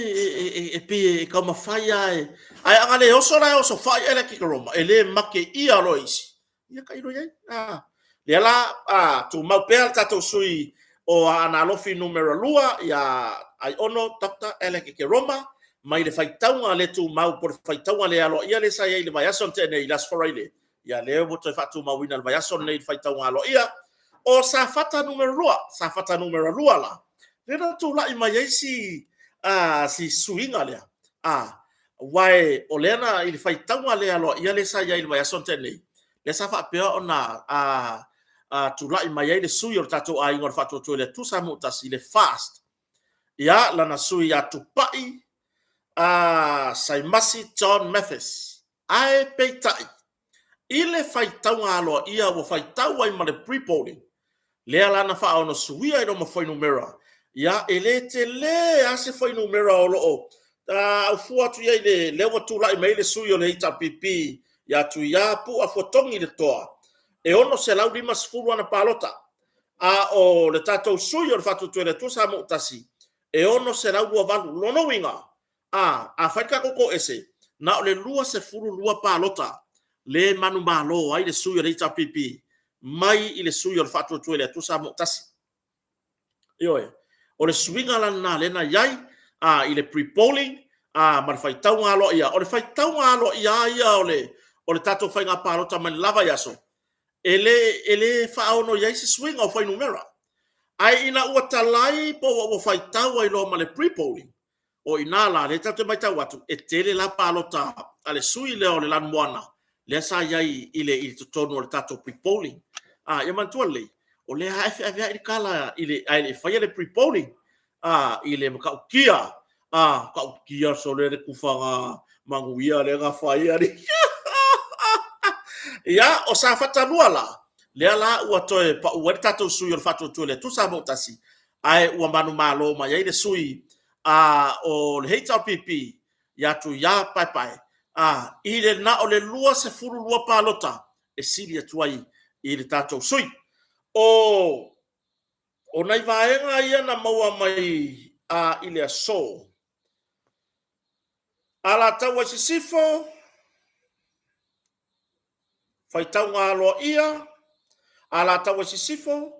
e pei e taumafai lava e... Ae a na le oso la e oso fai Alec Ekeroma, e le make ia loa e isi. Ia tailo i ai. A, lea la, a, tumau pea le tatou sui o Aana Alofi numera 2, ia Aiono Dr. Alec Ekeroma, mai le faitauga le tumau po o le faitauga le aloaia lea sa i ai i le vaiaso na tea nei i le Aso Faraile. Ia lea ua toe faatumauina i le vaiaso lenei i le faitauga aloaia o Safata numera 2. Safata numera 2 la, lea na tulai mai ai si, a, si suiga lea. A, aua e, o lea na, i le faitauga le aloaia lea sa i ai i le vaiaso na tea nei, lea sa faapea ona a, a, tulai mai ai le sui o le tatou aiga o le Faatuatua i le Atua Samoa ua Tasi, le FAST. Ia, lana sui ia Tupai a, Saimasi John Mathis. Ae peitai, i le faitauga aloaia ua faitau ai ma le pre-polling, Lea la na faaono suia ai loa ma fuainumera, ia, e le tele lava se fuainumera o lo o aufua atu i ai le lea ua tulai mai ai le sui o le HRPP ia Tuia Pu'a Fuatogi Letoa, e 650 ana palota, a o le tatou sui o le Faatuatua i le Atua Samoa ua Tasi, e 628. O lona uiga, a, a fai le tatou toese, na o le 22 palota le manumalo ai le sui o le HRPP mai i le sui o le Faatuatua i le Atua Samoa ua Tasi. Ioe, o le suiga la lena lea na i ai a, i le pre-polling a, ma le faitauga aloaia. O le faitauga aloaia lava ia o le, o le tatou faiga palota mai le lava i aso, e le, e le faaono i ai se suiga o fuainumera. Ae ina ua talai po ua faitau ai loa ma le pre-polling, O i ina la, lea tatou te matau atu, e tele la palota a le sui lea o le Lanumoana lea sa i ai i le i totonu o le tatou pre-polling. A, ia manatua lelei, o lea lava e feaveai le tala i le, ae le i faia le pre-polling a, i le matautia, a, matautia sole le tufaga manuia lea na fai alii. Ia, o Safata 2 la, lea la ua toe pau ai le tatou sui o le Faatuatua i le Atua Samoa ua Tasi, ae ua manumalo mai ai le sui a o le HRPP ia Tuia Paepae a i le na o le 22 palota e sili atu ai i le tatou sui. O o nai vaega ia na maua mai a i le aso. Alataua i Sisifo, faitauga aloaia, Alataua i Sisifo,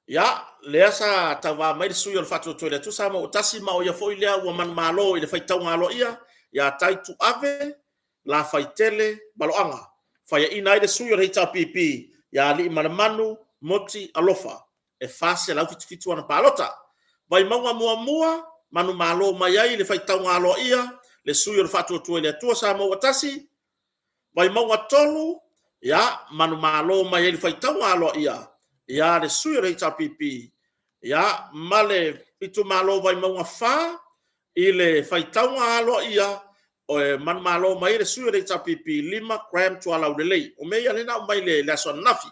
ia, lea sa tauva mai le sui o le Faatuatua i le Atua Samoa ua Tasi, ma o ia foi lea ua manumalo i le faitauga aloaia ia Tai Tuave Lafaitele Maloaga. Faiaina ai le sui o le HRPP ia Aliimalemanu Moti Alofa e 477 ana palota. Vaimauga 1, manumalo mai ai le faitauga aloaia le sui o le Faatuatua i le Atua Samoa ua Tasi. Vaimauga 3, ia, manumalo mai ai le faitauga aloaia ia le sui o le HRPP, ia, ma le itumalo Vaimauga 4 i le faitauga aloaia e manumalo mai ai le sui o le HRPP 5 Graham Tualaulelei. O mea ia lea na aumai i le aso ananafi.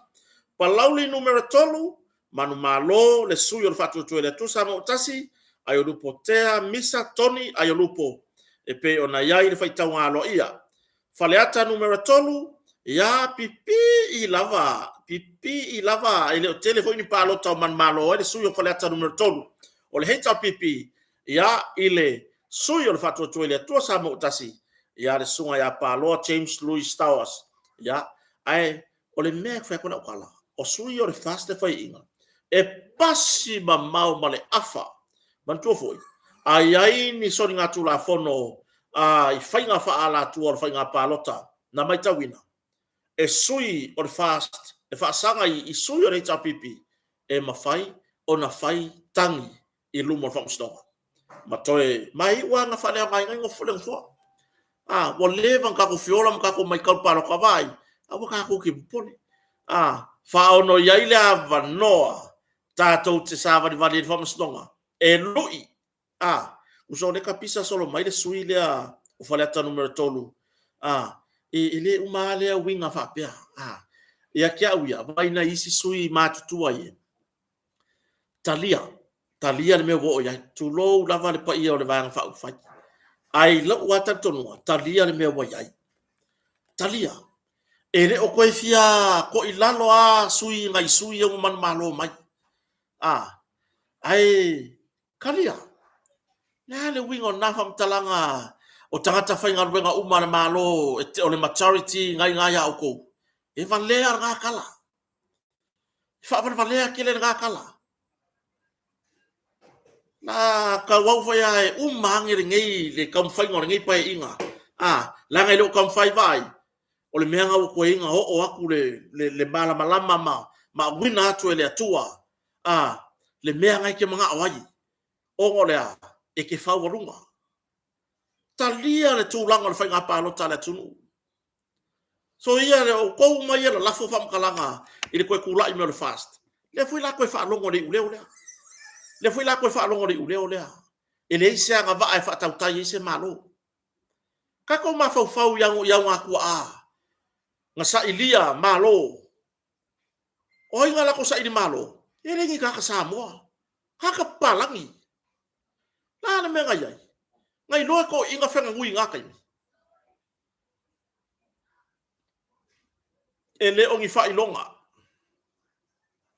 Palauli Nu.3, manumalo le sui o le Faatuatua i le Atua Samoa ua Tasi, Aiolupo Tea Misa Tony Aiolupo e pei ona i ai le faitauga aloaia. Faleata Nu.3, ia pipii lava, pipii lava, e le o tele foi ni palota o manumalo ai le sui o Faleata Nu.3 o le HRPP, ia i le sui o le Faatuatua i le Atua Samoa ua Tasi, ia le susuga ia Paloa James Louis Stowers. Ia, ae o le mea e fai atu lau tala, o sui o le FAST e faiaina, e pasi mamao ma le afa. Manatua foi, a i ai ni soligatulafono a i faiga faaalatua o le faiga palota na matauina, e sui o le FAST e faasaga i sui o le HRPP, e mafai ona fai tagi i luma o le faamasinoga. Ma toe ma iu lava na faaleaogaina ai le nofoa. A, ua leva ona tatou feola ma tatou matau i le palota, vaai, aua tatou te popole. A, faaono i ai le avanoa tatou te savalivali ai i le faamasinoga e lui. A, uso o lea e tapisa solo mai le sui lea o Faleata Nu.3, a, e, e le uma lava lea uiga faapea. A, ia te au ia, vaai nai isi sui matutua ia, talia, talia le mea ua oo i ai, tulou lava le paia o le Vaega Faaupufai. Ae i lou lava talitonuga, talia le mea ua i ai. Talia. E le o toe fia toilalo lava sui nai sui ia ua manumalo mai. A, ae talia. Le a le uiga o lena faamatalaga o tagata faigaluega uma a le Malo, o le majority na i ina ia outou? E valea lena tala. E faavalevalea tele lena tala. Na tauau foi lava e uma ane lenei, le taumafaiga o lenei Paeaiga, a, leaga e le o taumafai, vaai, o le mea lena ua tuai ai ona oo atu le, le, le malamalama ma, ma auina atu e le Atua, a, le mea lena e te manao ai, ona o le a? E te faualuga. Talia le tulaga o le faiga palota a le atunuu. So ia, o outou uma ia lalafo faamatalaga i le toe tulai mai o le FAST, lea foi la toe faalogo i le iuleo lea. Lea foi la toe faalogo i le iuleo lea. E leai se agavaa e faatautai ai se Malo. Tatou mafaufau i augatuaa na sailia Malo. O ai na latou saili Malo? E le ni tagata Samoa, tagata papalagi. La le mea na i ai? Na iloa e toeaiina feganui i na taimi. E le o ni faailoga.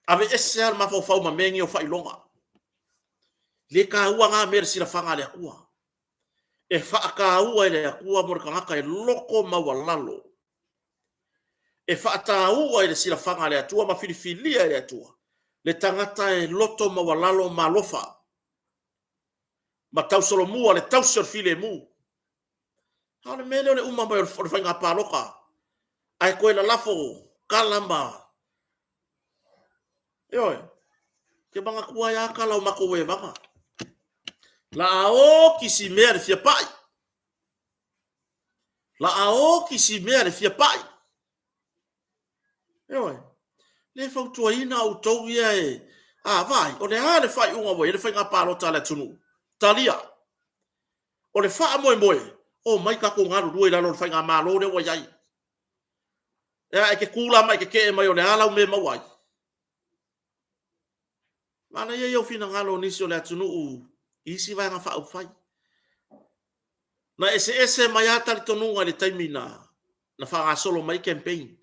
Aveese lava le mafaufau ma mea nei o faailoga. Le taua na mea i le silafaga a le Atua. E faataua e le Atua mo le tagata e loto maualalo. E faataua i le silafaga a le Atua ma filifilia e le Atua le tagata e loto maualalo ma alofa ma tausolomua le tausi o le filemu. A o le mea lea o le uma mai o le faiga palota ae toe lalafo tala ma... Ioe, ou te manatua ai lava tala o matou evaga. La a oti si mea le fia pai. La a oti si mea le fia pai. Ioe, le fautuaina outou ia e, a vaai, o le a le faaiuga ua i ai le faiga palota a le atunuu? Talia. O le faamoemoe, omai tatou galulue i lalo o le faigamalo lea ua i ai. E a, e te tu la ma e tetee mai o le a lau mea e maua ai? Manaia ia o finagalo o nisi o le atunuu i isi vaega faaupufai. Na eseese mai lava talitonuga i le taimi na na faagasolo mai campaign.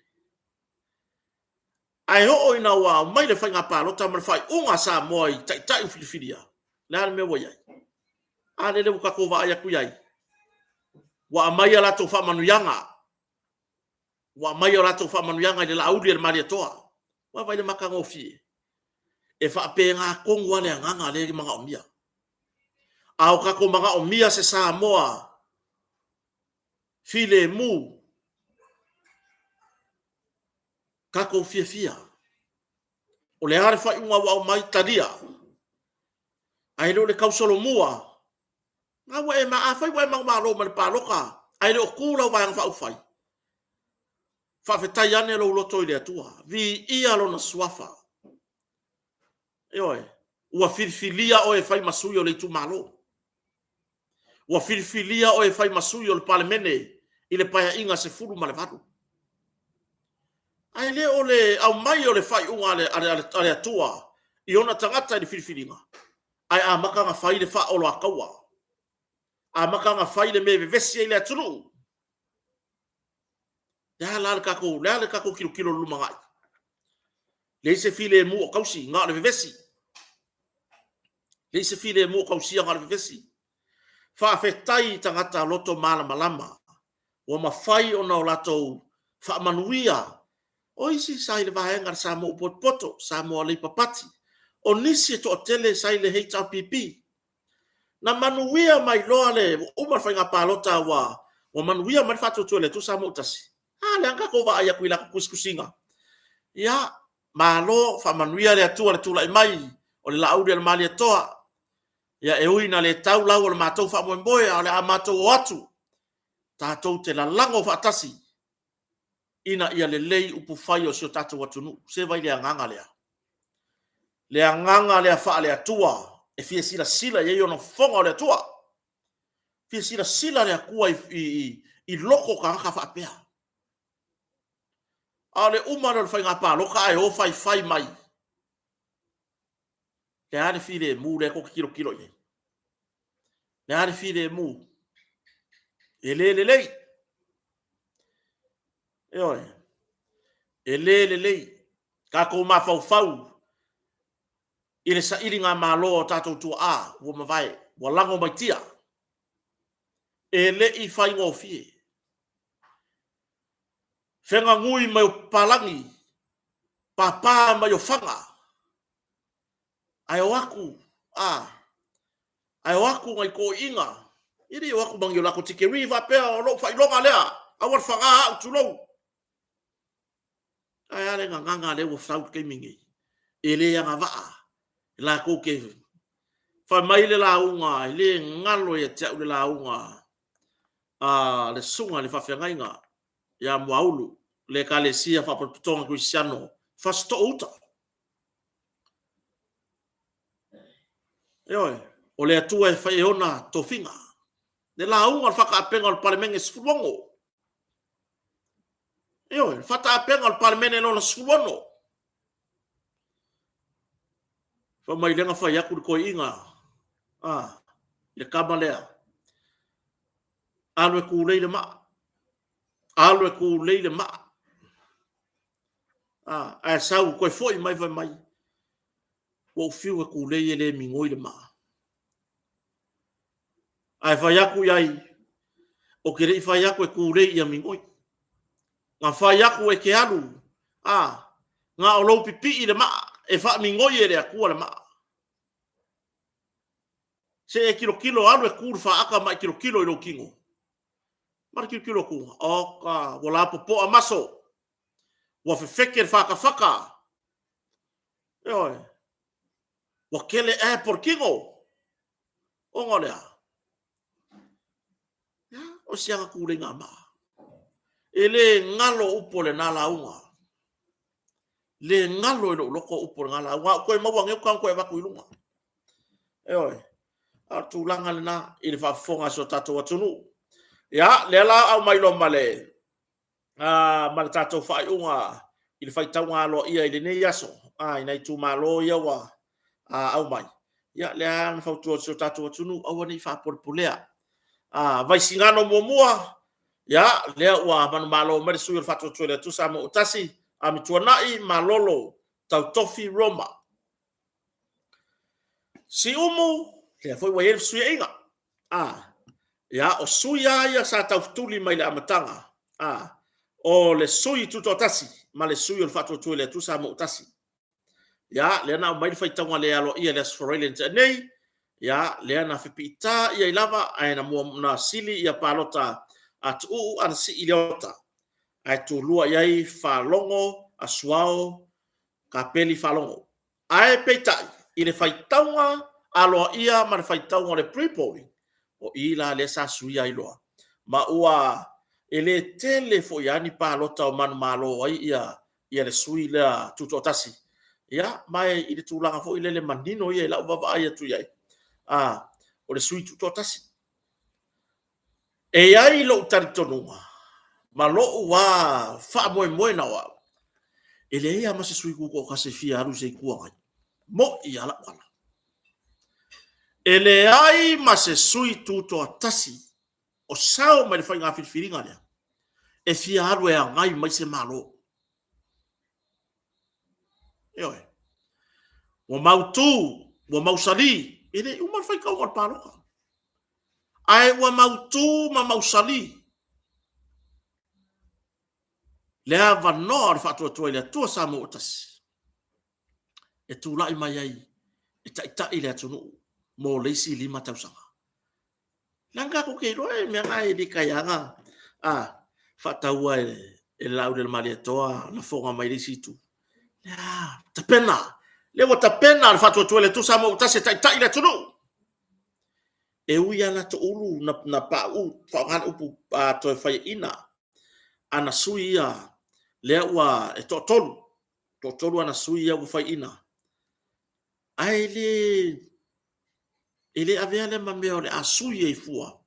Ae oo ina ua aumai le faiga palota ma le faaiuga a Samoa i taitai ua filifilia, le a le mea ua i ai? A lele ua tatou vaai atu i ai, ua aumai a latou faamanuiaga, ua aumai a latou faamanuiaga i le Laauli a le Malietoa. Ua vaai i le matagofie. E faapena tonu lava le agaga lea e manaomia. A o tatou manaomia se Samoa filemu, tatou fiafia. O le a le faaiuga ua aumai, talia. Ae le o le tausolomua, a ua e, afai ua e manumalo mai le palota, ae le o tu lau Vaega Faaupufai, faafetai ane lou loto i le Atua, viia Lona Suafa. Ioe, ua filifilia oe e fai ma sui o le itumalo. Ua filifilia oe e fai ma sui o le Palemene i le Paeaiga 18. Ae le o le aumai o le faaiuga a le Atua i ona tagata i le filifiliga, ae amata ona fai le faaoloataua, amata ona fai le mea e vevesi ai le atunuu. Le a la le tatou, le a le tatou tilotilo i le lumanai? Leai se filemu o tausi, na o le vevesi. Leai se filemu o tausia, na o le vevesi. Faafetai i tagata loto malamalama ua mafai ona o latou faamanuia. O isi sa i le vaega a le Samoa ua potopoto, Samoa Labour Party. O nisi e toatele sa i le HRPP. Na manuia mai loa le, ua uma le faiga palota ua, ua manuia mai le faatuatua i le Atua Samoa ua tasi. A lea na tatou vaai atu i latou tusitusiga. Ia, malo, faamanuia le Atua i le tulai mai o le Laauli a le Malietoa. Ia, e ui ina le tau lau o le matou faamoemoe, a o le a matou o atu, tatou te lalago faatasi ina ia lelei upufai o si o tatou atunuu. Se vaai i le agaga lea? Le agaga lea faale-Atua e fia silasila i ai ona fofoga o le Atua. Fia silasila le Atua i, i, i loko o tagata faapea. A o le uma lea o le faiga palota ae o faifai mai. Le a le filemu lea tou te tilotilo i ai? Le a le filemu? E le lelei. Ioe. E le lelei. Tatou mafaufau i le sailigamalo a o tatou tuaa ua mavae, ua lago mai tia. E le i faigofie. Fegagui mai o papalagi, papa mai o faga, ae o atu, a, ae o atu nai toeaiina, e le i o atu ma ni o latou tikeri faapea o lou faailoga lea, aua le faga au, tulou. Ae a le gagana lea ua sau i le taimi nei, e le agavaa latou te fai mai le lauga, e le galo ia te au le lauga a le susuga i le faafeagaiga ia Muaulu, le Ekalesia Faapotopotoga Kerisiano Fasitoo Uta. Ioe, o le Atua e fai e ona tofiga. Le lauga o le faataapeina o le Palemene 16. Ioe, le faataapeina o le Palemene lona 16. Fai mai lea na fai atu le toeaina, a, i le tama lea, alu e tulei le maa, alu e tulei le maa. A, ae sau toe foi mai fai mai, ua ou fiu e tulei e le migoi le maa. Ae fai atu i ai, ou te le i fai atu e tulei ia migoi. Na fai atu e te alu, a, na o lou pipii i le maa, e faamigoi e le Atua le maa. Se e tilotilo, alu e tu i le faata ma e tilotilo i lou tino. Ma le tilotilo atu, oka, ua lapopoa maso, ua fefete le fatafata. Ioe, ua tele app o le tino. Ona o le a? Ia, o si ana tuleiga maa. E le galo upu o lena lauga. Le galo i lou loto upu o lena lauga. A ou toe maua nei, ou tago toe avatu i luga. Ioe. A o le tulaga lena i le faafofoga a si o tatou atunuu. Ia, lea la aumai loa ma le ma le tatou faaiuga i le faitauga aloaia i lenei aso i nai itumalo ia ua aumai. Ia, lea na fautua i si o tatou atunuu, aua ne i faapolepolea. Vaisigano muamua, ia, lea ua manumalo mai le sui o le Faatuatua i le Atua Samoa ua Tasi, Amituanai Malolo Tautofi Roma. Siumu, lea foi ua i ai le fesuiaiga. A, ia, o sui lava ia sa taufetuli mai le amataga, a, o le sui tutoatasi ma le sui o le Faatuatua i le Atua Samoa ua Tasi. Ia, lea na aumai le faitauga le aloaia i le Aso Faraile na tea nei, ia, lea na fepiita i ai lava, ae na, mua, na sili ia palota a Tuuu a na sii i Leota, ae tulua i ai Faalogo Asuao Kapeli Faalogo. Ae peitai, i le faitauga aloaia ma le faitauga o le pre-polling, o i la lea sa suia ai loa, ma ua e le tele foi lava ni palota o manumalo ai ia ia le sui lea tutoatasi. Ia, ma e i le tulaga foi lele manino ia i lau vaavaai atu i ai, a, o le sui tutoatasi. E i ai lou talitonuga ma lou lava faamoemoe na o au, e leai lava ma se sui tutoatasi e fia alu i se Itu Agai. Mo'i lava lau tala. E leai ma se sui tutoatasi o sao mai le faiga filifiliga lea e fia alu e agai mai se Malo. Ioe. Ua mautu, ua mausali, e le i uma le faitauga o le palota. Ae ua mautu ma mausali le avanoa o le faatuatua i le Atua Samoa ua tasi e tulai mai ai e taitai le atunuu mo le isi 5 tausaga. Leaga tatou te iloa e mea na e le taiaga a faataua e le Laaulialemalietoa lafoga mai le isi itu. Lea, tapena, lea ua tapena le faatuatua i le Atua Samoa ua tasi e taitai le atunuu. E ui lava na toulu, na, na pauu, faaaoga le upu a toe faiaina, ana sui ia, lea ua e toatolu, toatolu ana sui ia ua faiaina. Ae le, e le avea lea ma mea o le a sui ai fua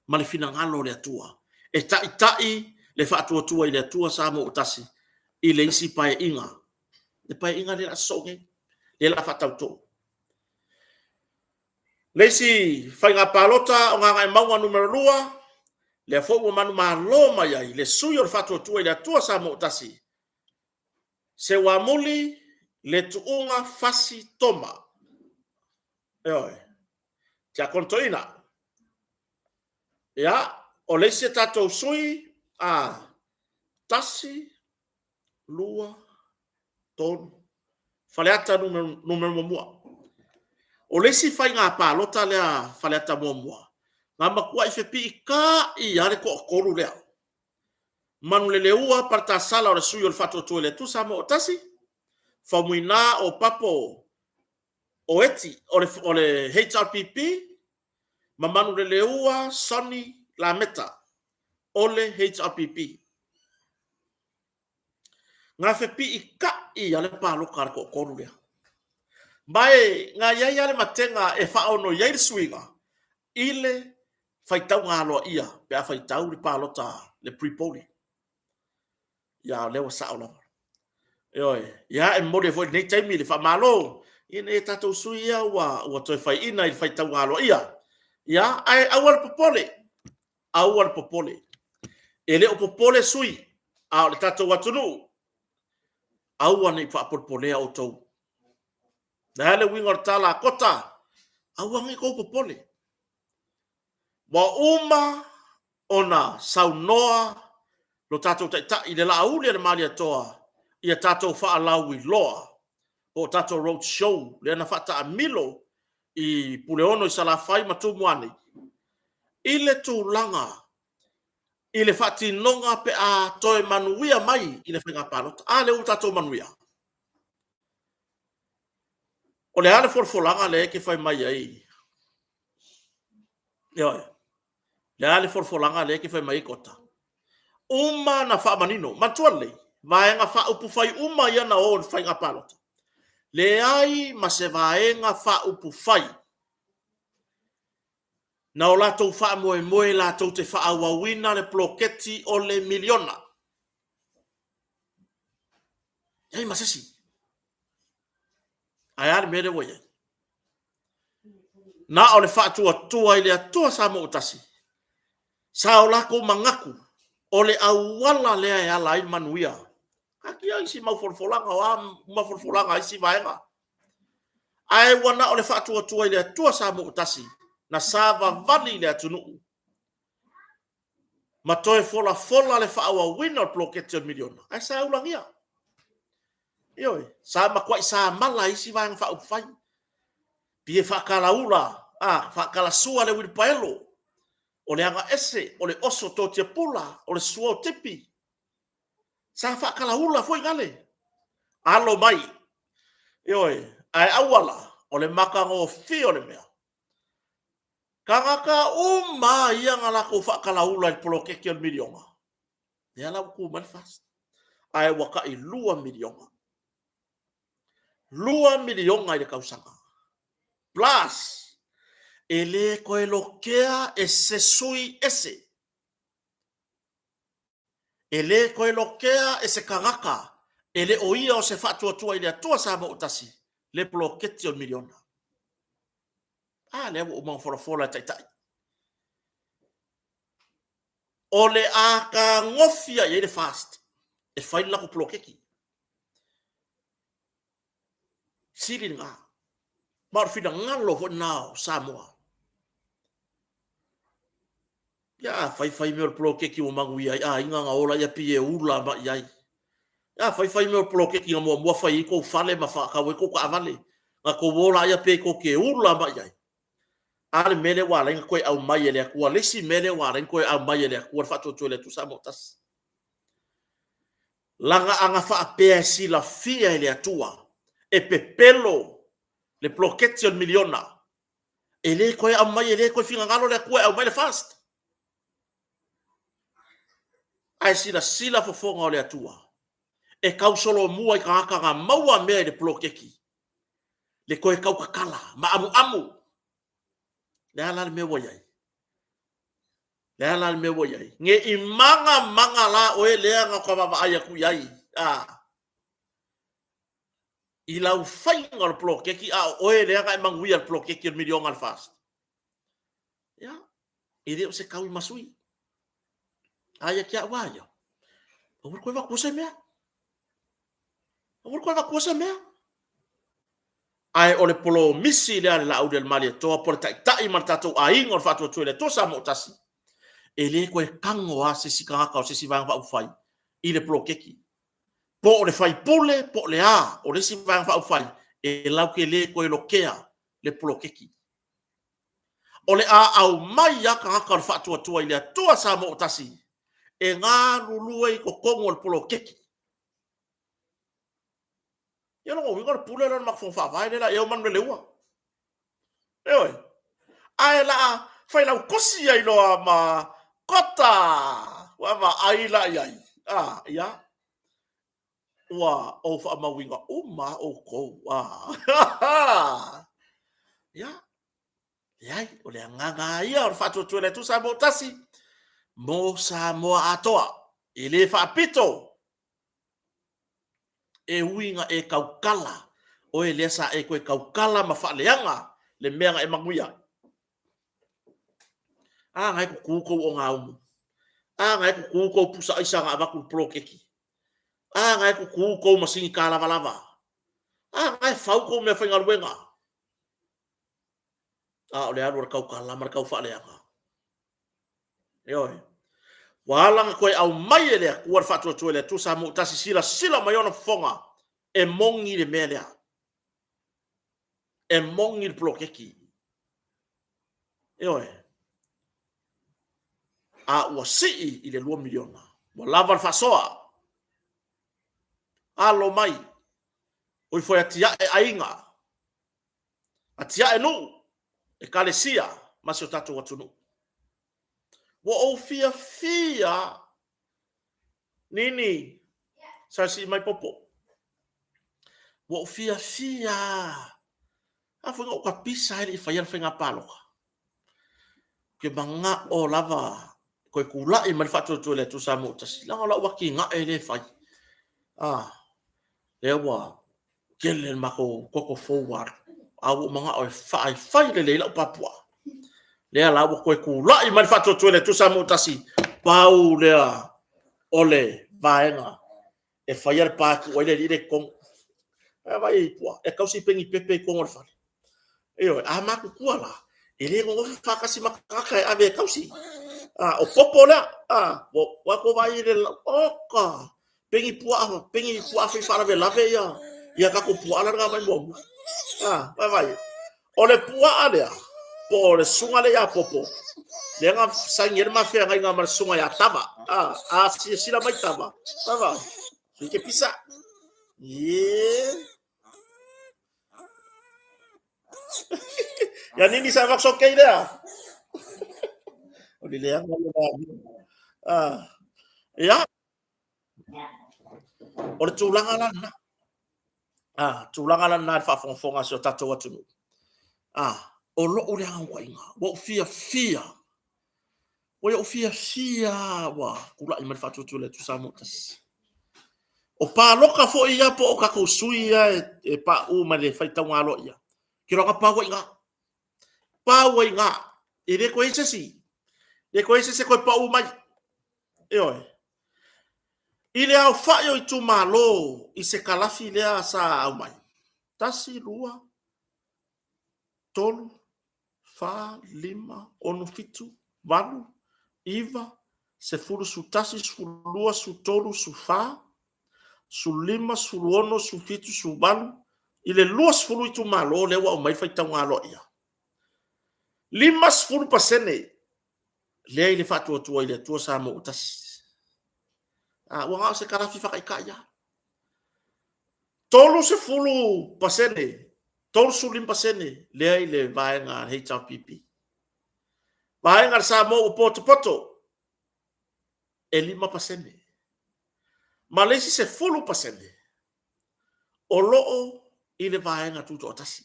ma le finagalo o le Atua e taitai le faatuatua i le Atua Samoa ua tasi i le isi paeaiga, le paeaiga lea o le a sosoo nei, lea o le a faatautoo. Le isi faiga palota o Gagaemauga Nu.2, lea foi ua manumalo mai ai le sui o le Faatuatua i le Atua Samoa ua Tasi, Seuamuli le Tuuga Fasi Toma. Ioe. Tiakono Toeaina. Ia, o le isi a tatou sui, a, 1, 2, 3, Faleata numera muamua. O le isi faiga palota lea a Faleata muamua, na matuai fepiita'i lava le toatolu lea. Manuleleua Paletasala o le sui o le Faatuatua i le Atua Samoa ua Tasi, Faumuina Opapo o Eti o le HRPP, ma Manuleleua Sonny Lameta o le HRPP. Na fepiita'i lava le palota a le toatolu lea. Ma e na i ai lava le matega e faaono i ai le suiga i le faitauga aloaia pe a faitau le palota le pre-polling. Ia, o lea ua sao lava. Ioe. Ia, e momoli ai foi i lenei taimi le faamalo Ina ia tatou sui ia ua, ua toe faiina i le faitauga aloaia. Ia, ae aua le popole, aua le popole. E le o popole sui, a o le tatou atunuu, aua ne i faapolepolea outou. Le a le uiga o le tala a Kota? Aua ne i tou popole. Ua uma ona saunoa lo tatou Taitai i le Laauli a le Malietoa ia tatou faalauiloa po o tatou road show lea na faataamilo i Puleono i Salafai ma Tumua nei, i le tulaga i le faatinoga pe a toe manuia mai i le faiga palota. A lea ua tatou manuia. O le a le folafolaga lea e te fai mai ai? Ioe. Le a le folafolaga lea e te fai mai ai Kota? Uma na faamanino. Manatua lelei, Vaega Faaupufai uma ia na o i le faiga palota. Leai ma se Vaega Faaupufai na o latou faamoemoe latou te faaauauina le poloketi o le miliona. Leai ma se isi. Ae a le mea lea ua i ai? Na o le faatuatua i le Atua Samoa ua tasi, sa o latou manatu o le auala lea e ala ai manuia. Taatia isi mau folafolaga, o a uma folafolaga a isi vaega. Ae ua na o le faatuatua i le Atua Samoa ua tasi, na savavali i le atunuu ma toe folafola le faaauauina o le poloketi o le miliona, ae sa ulagia. Ioe, sa matuai samala e isi Vaega Faaupufai. Pei e faatalaula, a, faatalasua le uilipaelo, o le agaese, o le oso totiapula, o le sua o tipi. Sa faatalaula foi gale. Alo mai. Ioe, ae aua la, o le matagofie o le mea. Tagata uma lava ia na latou faatalaula i le poloketi o le miliona, lea la ua tu mai le FAST, ae ua tai $2 miliona. $2 miliona i le tausaga. Plus, e le toe lokea e se sui ese. E le toe lokea e se tagata e le o ia o se faatuatua i le Atua Samoa ua tasi le poloketi o le miliona. A lea ua uma ona folafola e Taitai. O le a tagofi lava i ai le FAST e fai le latou poloketi. Sili lena. Ma o le finagalo foi lena o Samoa. Ia a fai fai mea o le poloketi ua manuia ai aiga na ola ia pei e ula mai i ai. A fai fai mea o le poloketi na muamua fai ai tou fale ma faatau ai tou taavale, na tou ola ai pei tou te ula mai i ai. A le mea lea ua ala ai ona toe aumai e le Atua, le isi mea lea ua ala ai ona toe aumai e le Atua le faatuatua i le Atua Samoa tasi. Lana aga faapea e silafia e le Atua, e pepelo le poloketi o le miliona, e le toe aumai, e le toe finagalo le Atua e aumai le FAST. Ae silasila fofoga o le Atua, e tausolomua i tagata na maua mea i le poloketi, le toe tautatala ma amuamu. Le a la le mea ua i ai? Le a la le mea ua i ai? Ne i maga maga la oe lea na ta vaavaai atu i ai, a i lau faiga o le poloketi, a o oe lea na e manuia i le poloketi o le miliona a le FAST. Ia, e le o se tauimasui. A ia te au lava ia, aua le toe avatua se mea. Aua le toe avatua se mea. Ae o le polomisi lea a le Laauli a le Malietoa po o le Taitai ma le tatou aiga o le Faatuatua i le Atua Samoa ua Tasi, e le toe tago lava se isi tagata o se isi Vaega Faaupufai i le poloketi. Po o le faipule po o le a, o le isi Vaega Faaupufai, e latou te le toe lokea le poloketi. O le a aumai lava tagata o le Faatuatua i le Atua Samoa ua Tasi e galulue i totonu o le poloketi. Ia lona uiga o le pule lea o le matou fono faavae lea la i ai o Manuleleua. Ioe. Ae la fai lautosi ai loa ma Kota. Ua vaai la i ai. Ah, ia. Ua ou faamauina uma outou. Ah. Ia. Leai, o le agaga lava ia o le faatuatua i le Atua Samoa ua tasi mo Samoa atoa. E le faapito. E ui ina e tautala Oe lea sa e toe tautala ma faaleaga le mea na e manuia ai. A na e tutu tou ogaumu. A na e tutu tou pusa aisa na avatu i le poloketi. A na e tutu tou masini talavalava. A na e fau tou meafaigaluega. A o le alu o le tautala ma le taufaaleaga. Ioe. Ua ala ona toe aumai e le Atua le faatuatua i le Atua Samoa ua tasi silasila mai ona fofoga e moni le mea lea. E moni le poloketi. Ioe. A ua sii i le $2 miliona. Ua lava le faasoa. Alo mai. O ifo e atiae aiga. Atiae nuu, ekalesia ma si o tatou atunuu. Ua ou fiafia Nini, sa sii mai popo. Ua ou fiafia a foi na ou tapisa e le i faia le faiga palota. Ou te manao lava toe tulai mai le faatuatua i le Atua Samoa ua tasi, leaga o lau atinae lea e fai. Ah, lea ua tele le matou toto fou ua alu, a ua ou manao e fai lelei lau papuaa. Lea la ua toe tulai mai le faatuatua i le Atua Samoa ua tasi, pau lea o le vaega e faia le pa e tuu ai le alii lea i totonu. Ae vaai i puaa, e tausi peni pepe i totonu o le fale. Ioe, a matutua la, e le nonofo faatasi ma tagata e ave e tausi. A, o popo lea, a, ua tou vaai i le, oka, peni puaa, peni puaa fai faalavelave ia, ia tatou puaa la na aumai muamua. A, vaai, o le puaa lea, po o le susuga lea ia Popo, lea na saini ai le ma feagaiga ma le susuga ia Tava. A, a silasila mai Tava, Tava, sui ke pisa. Yeah. Ia nini sa vak sokei lea. O le leaga o le Ah. Ia. O le tulaga la lena. Ah, tulaga la lena i le faafogafoga a si o tatou atunuu. Ah, o lou lea naunautaiga, ua ou fiafia. Ua ou fiafia ua tulai mai le faatuatua i le Atua Samoa ua tasi. O palota foi ia po o tatou sui ia e pauu mai le faitauga aloaia, ke loaga pau ai i ina. Pau ai i ina. E le toe i ai se isi. E le toe i ai se isi e toe pau mai. Ioe. I le aofai o itumalo i se kalafi lea sa aumai, 1, 2, 3, 4, 5, 6, 7, 8, 9, 10, 11, 12, 13, 14, 15, 16, 17, 18, i le 20 itumalo lea ua aumai le faitauga aloaia. 50% lea i le faatuatua i le Atua Samoa ua tasi. A, ua na o se kalafi faataitai lava. 30%, 35% lea i le vaega a le HRPP. Vaega a le Samoa ua potopoto, e 5%. Ma le isi 10% o lo o i le vaega tutoatasi.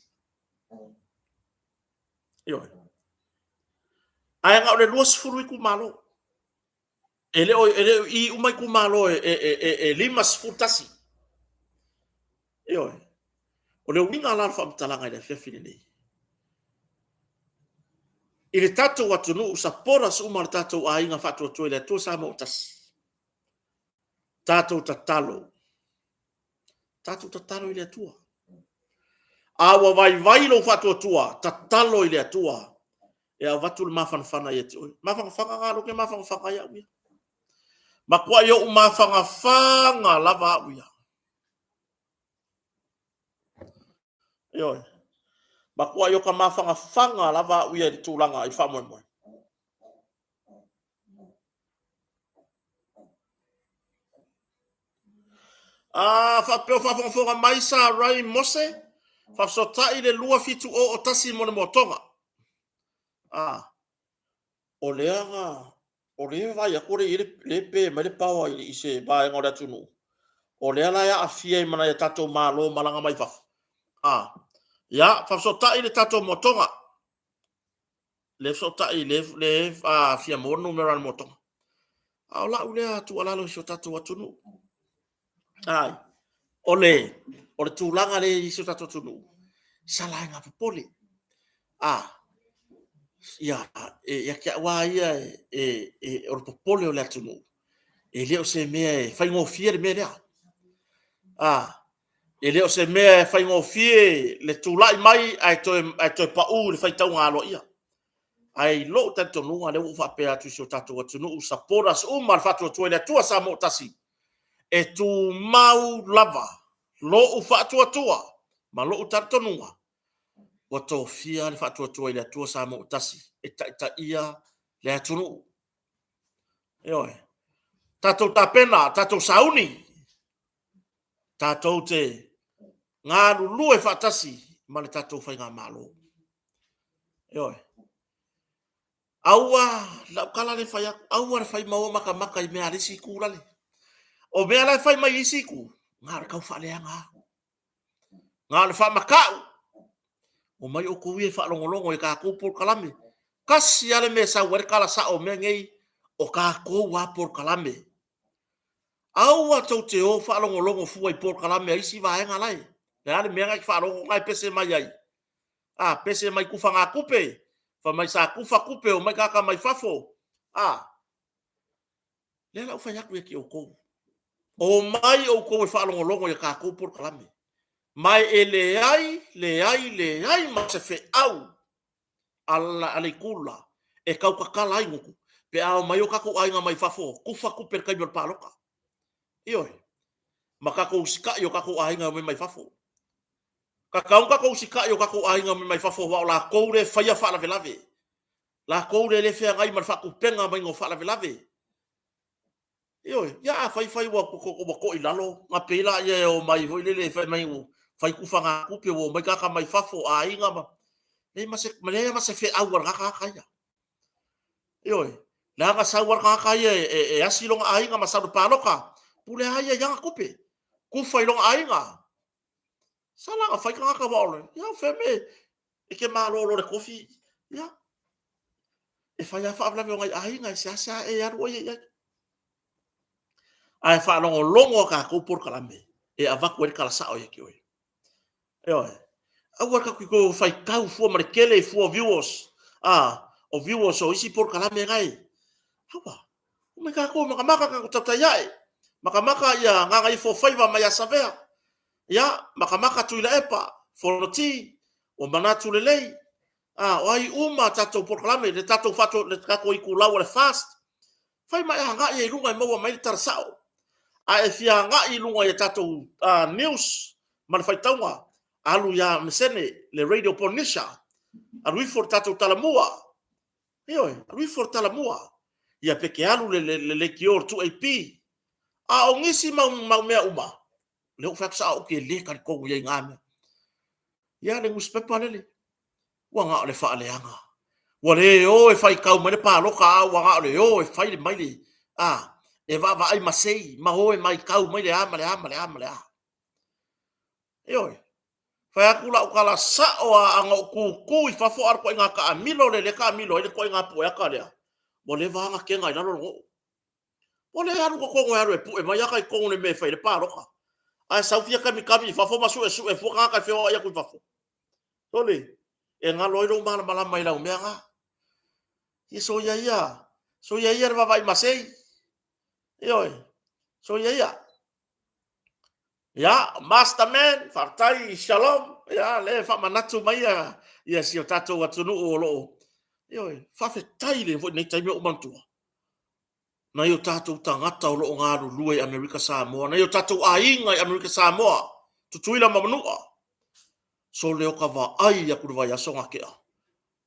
Ioe. Ae na o le 20 itumalo. E le o, e le o i uma itumalo e, e, e, e 51. Ioe. O le uiga la o le faamatalaga i le afiafi lenei. I le tatou atunuu, supporters uma o le tatou aiga faatuatua i le Atua Samoa ua tasi. Tatou tatalo. Tatou tatalo i le Atua. A ua vaivai lou faatuatua, tatalo i le Atua e avatu le mafanafana ia te oe. Mafanafana na, loke mafanafana ia au ia. Matuai ou mafanafana lava au ia. Ioe. Matuai o ka mafanafana lava au ia i le tulaga i le faamoemoe. A faapea o faafogafoga mai Sa Ray Mose, faafesootai le 2701 mo le moatoga. A, o lea na, o lea e vaai atu o lea e i ai le, lea e pe mai le power i, i se vaega o le atunuu. O lea la e aafia ai ma nai a tatou malo malaga mai fafo. A, ia, faafesootai le tatou moatoga. Le fesootai le, le a, fia maua le numera o le moatoga. A o lau lea tuualalo i si o tatou atunuu. Ai. O le, o le tulaga lea i si o tatou atunuu, sala e popole. A, ia, e, ia te au lava ia, e, e, o le popole o le atunuu, e le o se mea e faigofie le mea lea. A, e le o se mea e faigofie le tulai mai ae toe pau i le faitauga aloaia. Ae i lou talitonuga lea ua ou faapea atu i si o tatou atunuu, supporters uma a le Faatuatua i le Atua Samoa ua Tasi, e tumau lava lou faatuatua ma lou talitonuga ua tofia le Faatuatua i le Atua Samoa ua Tasi e taitaia le atunuu. Ioe. Tatou tapena, tatou sauni, tatou te galulue faatasi ma le tatou Faigamalo. Ioe. Aua, lau tala lea e fai atu, aua le fai maua matamata i mea a le isi itu lale. O mea la e fai mai e isi itu, na o le tau faaleaga lava. Na o le faamatau. Omai outou ia e faalogologo i tatou polokalame. Tasi lava le mea e sau ai le tala sao o mea nei, o tatou lava polokalame. Aua tou te o faalogologo fua i polokalame a isi vaega la e. O le a le mea lena e te faalogo o la e pese mai ai? A, pese mai i tufagatupe, fai mai sa tufa tupe, omai tagata mai fafo. A, lea la ua ou fai atu ia te outou, omai outou e faalogologo i a tatou polokalame. Ma e leai, leai, leai ma se feau a le itu le la e tautatala ai gutu pe a omai o tatou aiga mai fafo tufa tupe i le taimi o le palota. Ioe. Ma tatou usitai i o tatou aiga e omai mai fafo. Tatau ona tatou usitai i o tatou aiga e omai mai fafo aua o latou lea e faia faalavelave. Latou lea e le feagai ma le faatupega maiga o faalavelave. Ioe, ia afai fai ua toilalo, ona pei lea e omai foi lele fai mai ua fai tufagatupe ua omai tagata mai fafo, aiga ma... Leai ma se feau a lena tagata ia. Ioe, leaga e sau lava le tagata ia e asi lona aiga ma sau i le palota, pule lava ia i ana tupe, tufa i lona aiga. Sala ona fai tagata aua o le, ia o fea le mea e te malolo i le tofi, ia, e fai lava faalavelave o nai aiga, e seasea e alu oe ia i ai. Ae faalogologo a tatou polokalame e avatu ai le tala sao ia te oe. Ioe. Aua tatou te o faitau fua ma le tele fua o viewers, a, o viewers o isi polokalame la e. Aua. Omai tatou matamata tatou tautai ae. Matamata ia Gagaifofaiva mai Asavea. Ia, matamata Tuilaepa, Fonoti, ua manatu lelei. A, o ai uma a tatou polokalame, le tatou faatu, le tatou itulau o le FAST. Fai ma e agai ai i luga e maua mai le tala sao. A e fia agai i luga i a tatou news ma le faitauga, alu ia Mesene, le Radio Polynesia, alu ifo le tatou talamua. Ioe, alu ifo le talamua. Ia pe te alu le leitio le 2AP. A o nisi mau, mau mea uma, lea ua fai atu sao ou te le talitonu i ai i na mea. Ia le nusipepa lele, ua na o le faaleaga. Ua le o e faitau mai le palota, a ua na o le o e fai mai le, a, e vaavaai masei, ma o e matau mai le a ma le a ma le a ma le a. Ioe. Fai atu lau tala sao lava, ana ou tutu i fafo a o le ituaiga taamilo lea e taamilo ai le ituaiga pueata lea, ua leva lava ona kega i lalo lona oo. Ua le alu i totonu e alu e pue mai ata i totonu i le mea e fai ai le palota. Ae sau fia kamikami i fafo ma suesue fua tagata e feoai atu i fafo. Sole, e galo ai lou malamalama i lau mea na. Ia soia ia, soia ia le vaavaai masei. Ioe, soia ia. Ia, Master Man, faafetai, Shalom. Ia, lea e faamanatu mai ia, ia si o tatou atunuu o loo, ioe, faafetai le foi nei taimi o ou manatua. Nai o tatou tagata o lo o galulue i Amerika Samoa, nai o tatou aiga i Amerika Samoa, Tutuila ma Manua, sole o ka vaai atu i le vaiaso na tea,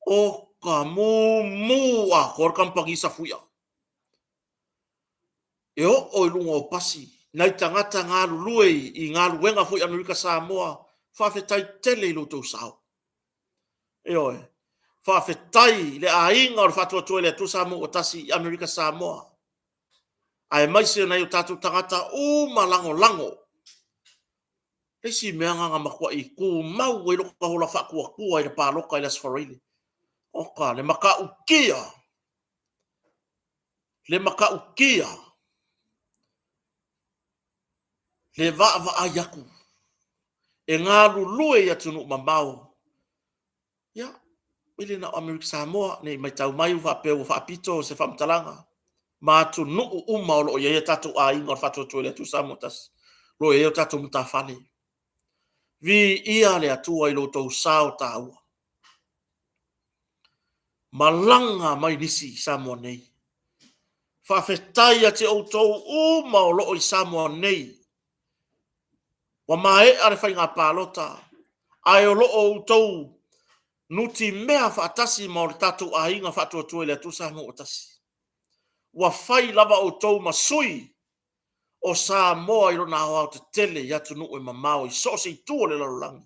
o ka mumu atoa le kamupani safuia. E oo i luga o pasi, nai tagata galulue i galuega foi i Amerika Samoa, faafetai tele i lo outou sao. Ioe. Faafetai i le aiga o le Faatuatua i le Atua Samoa ua Tasi i Amerika Samoa, aemaise nai o tatou tagata uma lagolago. Le isi mea na na matuai tumau ai lou tahola faatuatua i le palota i le Aso Faraile, oka le matautia, le matautia. Le vaavaai aku e galulue i atunuu mamao. Ia, e le na o Amerika Samoa, ne i matau mai ua faapea ua faapito se faamatalaga ma atunuu uma o lo o i ai a tatou aiga o le Faatuatua i le Atua Samoa Tasi, o lo o i ai o tatou matafale. Viia le Atua i lo outou sao taua. Malaga mai nisi i Samoa nei. Faafetai ia te outou uma o lo o i Samoa nei. Ua maea le faiga palota, ae o lo o outou nutimea faatasi ma o le tatou aiga faatuatua i le Atua Samoa ua tasi. Ua fai lava outou ma sui o Samoa i lona aoaotetele i atunuu e mamao i so o se itu o le lalolagi.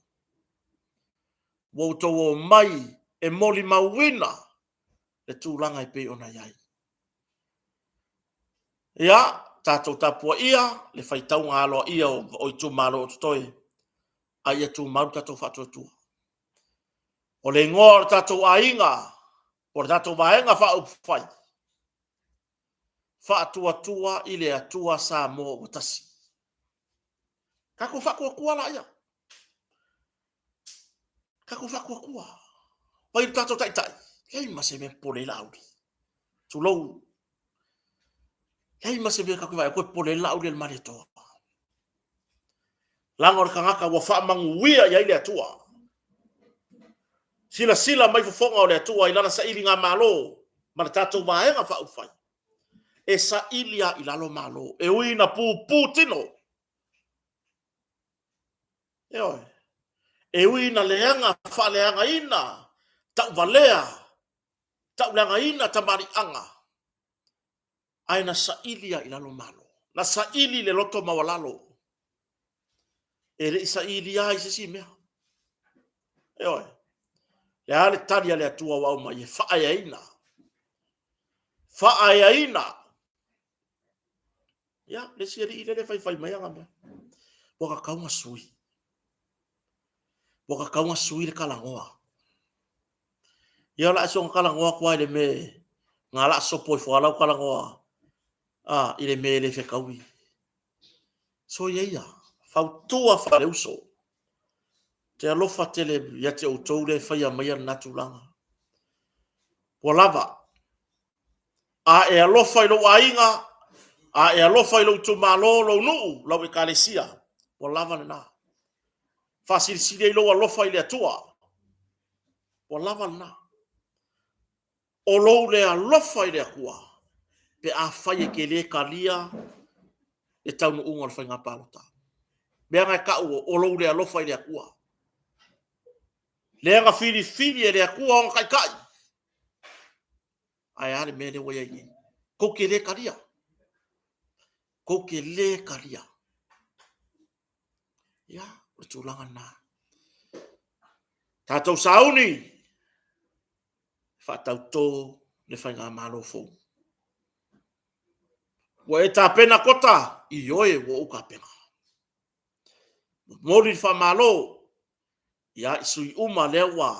Ua outou omai e molimauina le tulaga e pei ona i ai. Ia, tatou tapuaia le faitauga aloaia o itumalo o totoe, a ia tumau le tatou faatuatua. O le igoa o le tatou aiga, o le tatou Vaega Faaupufai, Faatuatua i le Atua Samoa ua Tasi. Tatou faatuatua laia. Tatou faatuatua. Pai lo tatou taitai, leai ma se mea e popole ai Laauli. Tulou. Leai ma se mea tatou te vaai atu e popole ai Laauli a le Malietoa. Leaga o le tagata ua faamanuia i ai le Atua. Silasila mai fofoga o le Atua i lana sailigamalo ma le tatou Vaega Faaupufai, e saili lava i lalo Malo, e ui ina pupu tino, ioe, e ui ina leaga faaleagaina, tauvalea, tauleagaina tamaliiaga, ae na saili lava i lalo Malo. Na saili le loto maualalo. E le i sailia ai se isi mea. Ioe. Le a le tali a le Atua ua aumai e faaeaina. Faaeaina. Ia, le isi alii lea e faifai mai ana mea. Ua tatau ona sui. Ua tatau ona sui le talanoa. Ia o le a soona talanoa atu lava i le mea na la sopo ifo lava lau talanoa a, i le mea e le fetaui. Soia ia, fautua faaleuso. Te alofa tele ia te outou lea e faia maia lena tulaga. Ua lava. A e alofa i lou aiga, a e alofa i lou itumalo, lou nuu, lau ekalesia, ua lava lena. Faasilisili ai lou alofa i le Atua, ua lava lena. O lou le alofa i le Atua, pe afai e te le talia le taunuuga o le faiga palota. Mea na e tau o lou le alofa i le Atua. Lea na filifili e le Atua ona taitai. Ae a le mea lea ua i ai nei? Tou te le talia. Tou te le talia. Ia, o le tulaga lena. Tatou sauni, faatauto le faigamalo fou. Ua e tapena Kota? Ioe, ua ou tapena. Momoli le faamalo ia i sui uma lea ua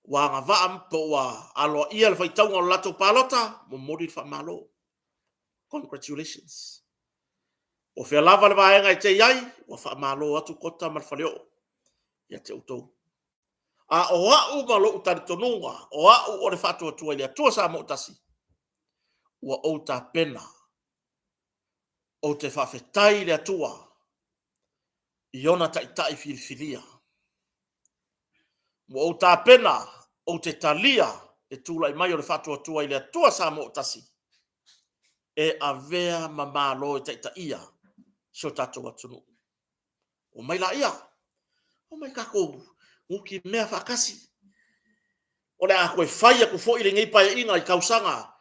ua agavaa po ua aloaia le faitauga o le latou palota, momoli le faamalo. Congratulations. O fea lava le vaega e te i ai, ua faamalo atu Kota ma le Faleoo ia te outou. A o au ma lou talitonuga, o au o le Faatuatua i le Atua Samoa Tasi, ua ou tapena, ou te faafetai i le Atua i ona taitai filifilia. Ua ou tapena, ou te talia le tulai mai o le Faatuatua i le Atua Samoa Tasi e avea ma Malo e taitaia si o tatou atunuu. Omai laia, omai tatou nutimea faatasi. O le a toe fai atu foi lenei Paeaiga i tausaga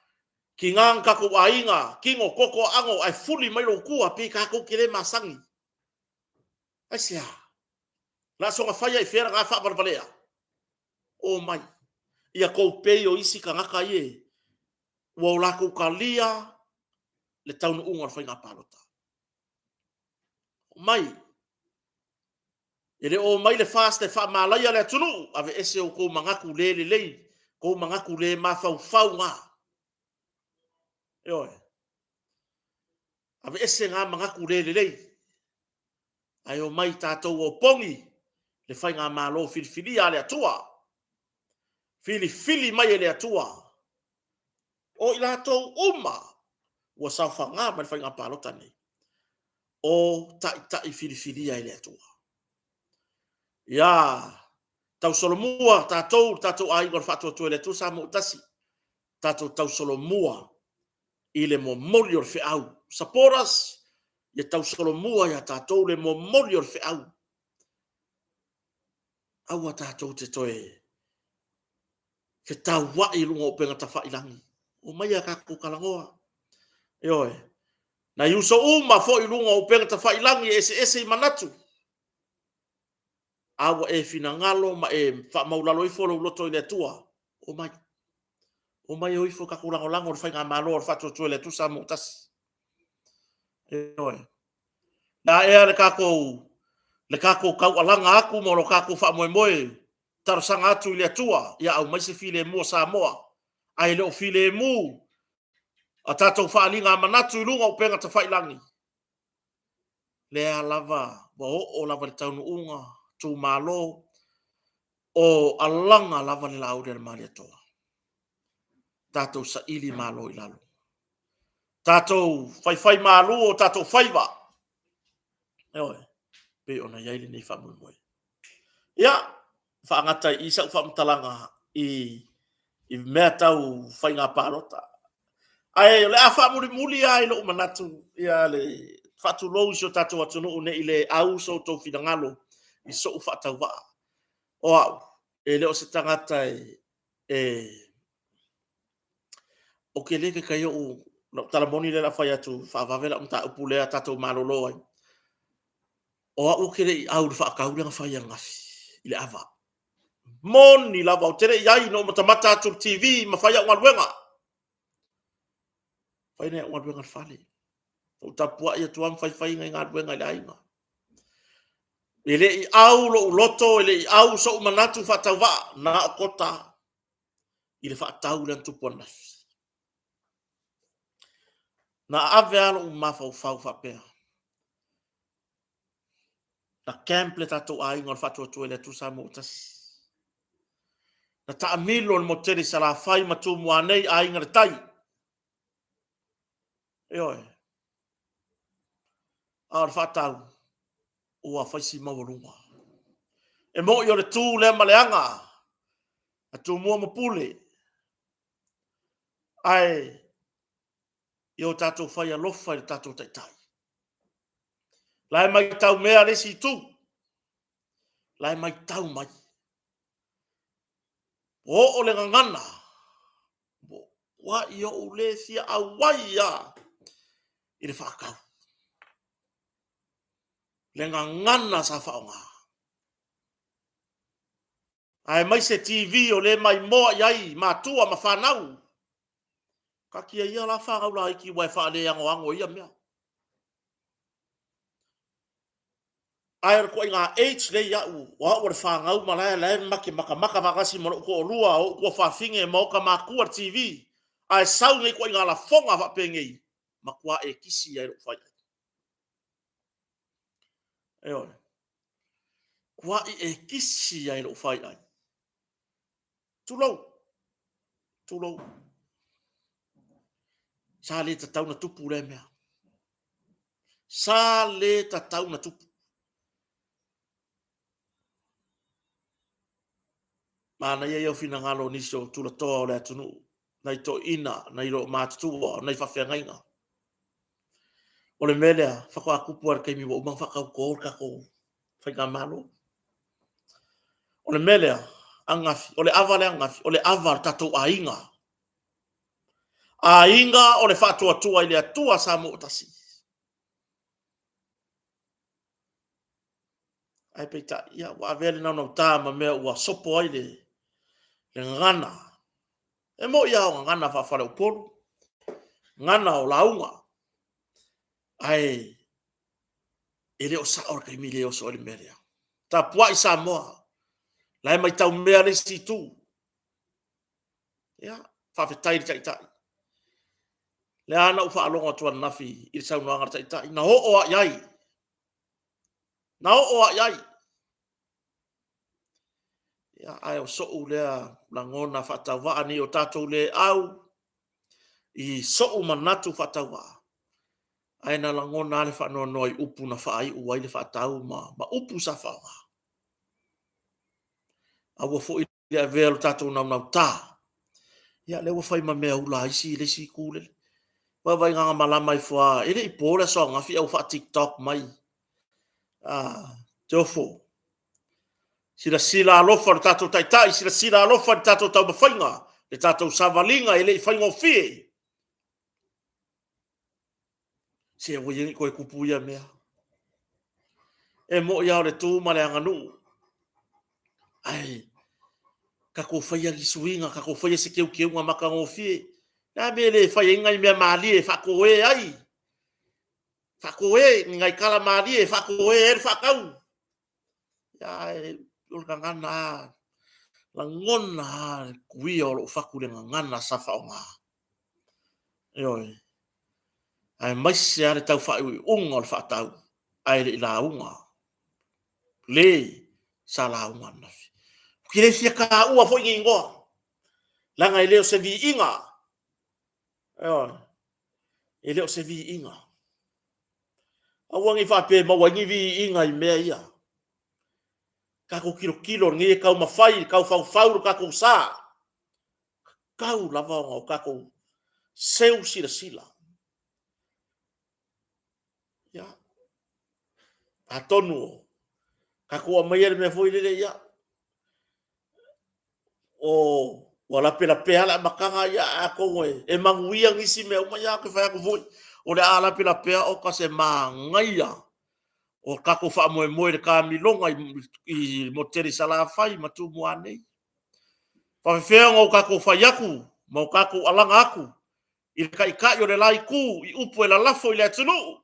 tiga na tatou aiga, tino, toto, aano, ae fuli mai lou tua pei tatou te le masani. Aisea? O le a soona fai lava i fea lena faavalevalea? Omai, ia tou pei o isi tagata ia ua o latou talia le taunuuga o le faiga palota. Omai, e le o omai le FAST e faamalaia le atunuu, aveese outou manatu le lelei, tou manatu le mafaufau na. Ioe. Aveese na manatu le lelei. Ae omai tatou opogi le faigamalo filifilia a le Atua. Filifili mai e le Atua. O i latou uma ua saofaga mai le faiga palota nei, o taitai filifilia e le Atua. Ia tausolomua tatou, le tatou aiga o le Faatuatua i le Atua Samoa ua tasi, tatou tausolomua i le momoli o le feau. Supporters, ia tausolomua ia tatou le momoli o le feau. Aua tatou te toe fetauai i luga o upega tafailagi. Omaia tatou talanoa. Ioe. Nai uso uma foi i luga o upega tafailagi e eseese i manatu, a ua e finagalo ma e faamaulalo ifo lou loto i le Atua, omai. Omai e o ifo tatou lagolago i le Faigamalo a le Faatuatua i le Atua Samoa ua tasi. Ioe. Na ea le tatou le tatou taualaga atu ma lo tatou faamoemoe talosaga atu i le Atua ia aumai se filemu o Samoa, ae le o filemu a tatou faaaliga manatu i luga o upega tafailagi. Lea lava ua oo lava i le taunuuga tumalo o alaga lava le Laauli a le Malietoa. Tatou saili malo i lalo. Tatou faifai malu o tatou faiva. Ioe, pei ona i ai lenei faamoemoe. Ia, faagata i i sau faamatalaga i i mea tau faiga palota. Ae o le a faamulimuli lava i lou manatu ia le faatulou i si o tatou atunuu ne i le au so outou finagalo i sou faatauvaa. O au, e le o se tagata e ou te le taitai ou lau tala moni lea o le a fai atu faavave lau mataupu lea tatou malolo ai. O au ou te le i au i le faatau lea na fai ananafi i le ava. Moni lava, ou te le i ai na ou matamata atu i le TV ma fai au galuega. Fai nai au galuega i le fale. Ou tapuai atu lava ma faifai nai galuega i le aiga. E le i au lou loto, e le i au sou manatu faatauvaa, na o kota i le faatau lea na tupu ananafi. Na ave lava lou mafaufau faapea, na camp le tatou aiga o le Faatuatua i le Atua Samoa ua Tasi. Na taamilo le motu tele i Salafai ma Tumua nei, Aiga i le Tai. Ioe. A o le faatau, ua fai si maualuga. E moni o le tu lea ma le aga a Tumua ma Pule, ae ia o tatou fai alofa i le tatou Taitai. La e matau mea le isi itu, la e matau mai. Ua oo le gagana, ua matuai ou le fia auai lava i le faatau. Le gagana sa faaaoga. Aemaise TV o lea e maimoa i ai matua ma fanau. Taatia ia la fanau laiti aua e faaleanoano i ia mea. Ae o le ituaiga age lea i au, o au o le fanau ma la e ma te matamata faatasi ma lou toalua, o ou tuafafine ma ota matua i le TV, ae sau nei ituaiga lafoga faapenei, matua e kisi ai lou faiai. Ioe. Tuai e kisi ai lou faiai. Tulou. Tulou. Sa le tatau na tupu lea mea. Sa le tatau na tupu. Manaia ia o finagalo o nisi o tulatoa o le atunuu, nai toeaiina, nai loomatutua, nai faafeagaiga. O le mea lea, faatoa tupu lava i le taimi ua uma ona faatauto le tatou faigamalo. O le mea lea, ananafi, o le ava lea ananafi, o le ava a le tatou aiga. Aiga o le Faatuatua i le Atua Samoa ua tasi. Ae peitai, ia, ua avea le naunauta ma mea ua sopo ai le, le gagana. E moni lava o gagana faa-faleupolu, gagana o lauga, ae e le o sao le taimi lea e oso ai le mea lea. Tapuai Samoa, la e matau mea le isi itu. Ia, faafetai i le Taitai. Lea na ou faalogo atu ananafi i le saunoaga a le Taitai, na oo lava i ai. Na oo lava i ai. Ia, ae o so'u lea lagona faatauvaa nei o tatou le au i so'u manatu faatauvaa, ae na lagona lava le faanoanoa i upu na faaiu ai le faatau ma, ma upu sa faaaoga. Aua foi le avea o le tatou naunautā. Ia, lea ua fai ma mea ula a isi le isi itu lele. Vaavaai na ona malama ifo lava, e le i po le aso ananafi ae ua faa-tiktok mai. Ah, Teofo, silasila alofa i le tatou Taitai, silasila alofa i le tatou taumafaiga, le tatou savaliga e le i faigofie. Se aua ia ne i toe tupu ia mea. E moni lava o le tu ma le aganuu, ae tatou faia ni suiga, tatou faia se teuteuga matagofie. O le a le mea e le fai ai ni nai mea malie e faatoe ai, faatoe, ni nai tala malie e faatoe ai le faatau. Ae o le gagana lava, lagona lava le tuia o lou fatu i le gagana sa faaaoga. Ioe. Aemaise lava le tau faaiuiuga o le faatau ae le i lauga le sa lauga ananafi. Ou te le fia taua foi ni igoa, leaga e le o se viiga. Ioe. E le o se viiga. Aua ne i faapea e maua ai ni viiga i mea ia. Tatou tilotilo i lenei e taumafai e tau faufau lo tatou sa. Tau lava ona o tatou seu silasila. Ia, atonu o tatou aumaia le mea foi lele, ia, o ua lapelapea lava le amataga, ia atonu e manuia nisi mea uma, ia ou te fai atu foi, o le a lapelapea oka se manaia o tatou faamoemoe i le taamiloga i le motu tele i Salafai ma Tumua nei. E faapefea ona o tatou fai atu ma o tatou alaga atu i le Taitai o le la Itu i upu e lalafo i le atunuu,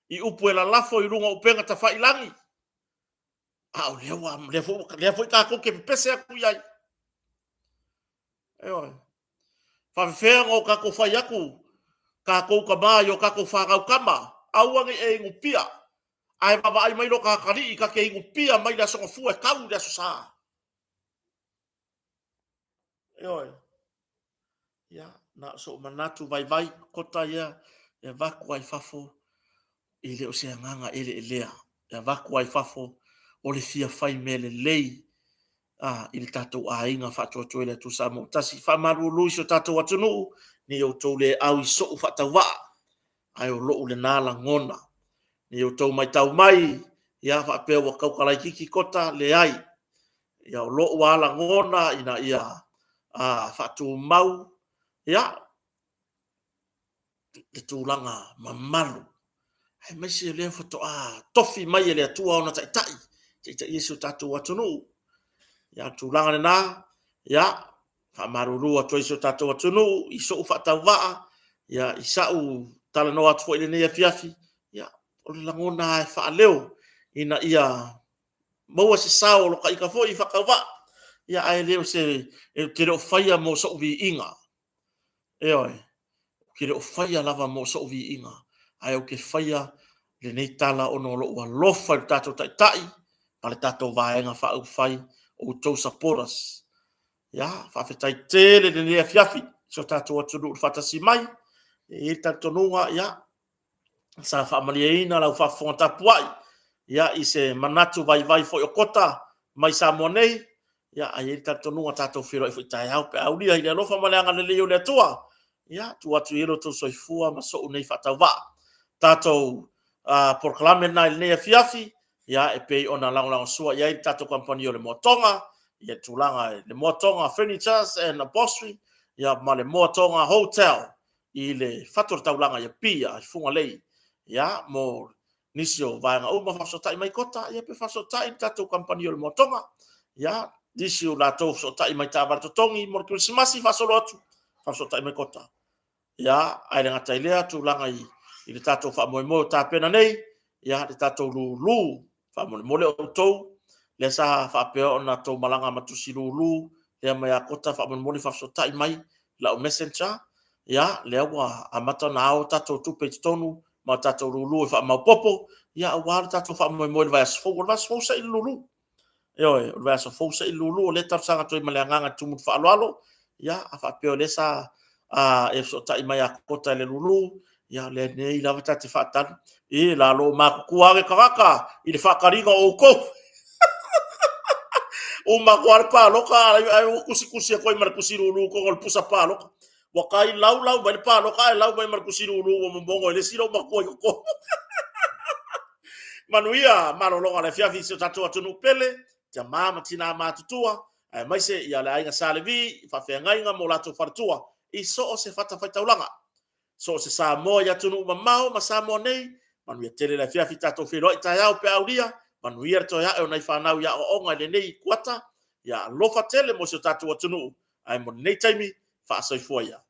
i upu e lalafo i luga o upega tafailagi, a o lea ua, lea foi tatou te pepese atu i ai. Ioe. Faapefea ona o tatou fai atu tatou tama i o tatou fanau tama, aua ne i e inupia, ae vaavaai mai lo ta atalii ta te inupia mai le Aso Gafua e tau i le Aso Sa. Ioe. Ia, na o sou manatu vaivai, kota ia e avatu lava i fafo, e le o se agaga eleelea, e avatu lava i fafo o le fia fai mea lelei a, i le tatou aiga faatuatua i le Atua Samoa ua tasi. Faamalulu i si o tatou atunuu, ne i outou le au i sou faatauvaa, ae o lou lena lagona. Ne i outou matau mai, ia faapea ua tau talaititi Kota, leai. Ia o lou lava lagona ina ia faatumau, ia, le tulaga mamalu, aemaise o lea faatoa tofi mai e le Atua ona taitai, taitaia si o tatou atunuu. Ia, o le tulaga lena, ia, faamalulu atu ai i si o tatou atunuu i sou faatauvaa, ia, i sa'u talanoa atu foi i lenei afiafi, ia, o le lagona lava e faaleo ina ia maua se sao o lo ta ita foi faatauvaa, ia ae le o se, ou te le o faia mo so'u viiga. Ioe, ou te le o faia lava mo so'u viiga, ae ou te faia lenei tala ona o lou alofa i le tatou Taitai ma le tatou Vaega Faaupufai, o outou supporters. Ia, faafetai tele i lenei afiafi i si o tatou atunuu i le faatasi mai. E i ai le talitonuga, ia, sa faamalieina lau faafofoga tapuai ia, i se manatu vaivai foi o Kota mai Samoa nei, ia, ae i ai le talitonuga tatou feiloai foi taeao pe a aulia i le alofa ma le agalelei o le Atua. Ia, tuu atu ia lo outou soifua ma sou nei faatauvaa. Tatou polokalame lena i lenei afiafi, ia, e pei ona lagolagosua i ai le tatou kamupani o le Moa Toga, ia le tulaga i le Moa Toga Furnitures and Upholstery, ia, ma le Moa Toga Hotel i le fatu o le taulaga i Apia i Fugalei. Ia, mo nisi o vaega uma, faafesootai mai Kota, ia pe faafesootai le tatou kamupani o le Moa Toga. Ia, nisi o latou fesootai mai taavale totogi mo le Kerisimasi faasolo atu, faafesootai mai Kota. Ia, ae le gata i lea tulaga i, i le tatou faamoemoe o tapena nei, ia, le tatou lulu, faamolemole outou, lea sa faapea ona tou malaga ma tusi lulu, lea mai ia Kota, faamolemole faafesootai mai lau messenger, ia, lea ua amata ona ao tatou tupe i totonu. ma o tatou lulu e faamaopopo, ia aua lo tatou faamoemoe i le vaiaso fou. O le vaiaso fou saili lulu. Ioe, o le vaiaso fou saili lulu, o lea e talosaga atu ai ma le agaga tumu i le faaaloalo, ia a faapea o lea sa e fesootai mai ia Kota i le lulu, ia o lenei lava ta te faatali. Ī, lalo matutua ane tagata i le faataliga o outou. Uma atu lava le palota ae ua tusitusi atu ai ma le tusi lulu i totonu o le pusa palota. Ua tai laulau mai le palota ae lau mai ma le tusi lulu ua momono e le isi loomatua i totonu. Manuia malologa o le afiafi i si o tatou atunuu pele, tama ma tina matutua, aemaise le Aiga Sa Levi, faafeagaiga ma o latou faletua i so o se fatafaitaulaga, so o se Samoa i atunuu mamao ma Samoa nei, manuia tele le afiafi. Tatou feiloai taeao pe a aulia. Manuia le toe ae o nai fanau i aoaoga i lenei kuata. Ia alofa tele mo si o tatou atunuu, ae mo lenei taimi, faasoifua ia.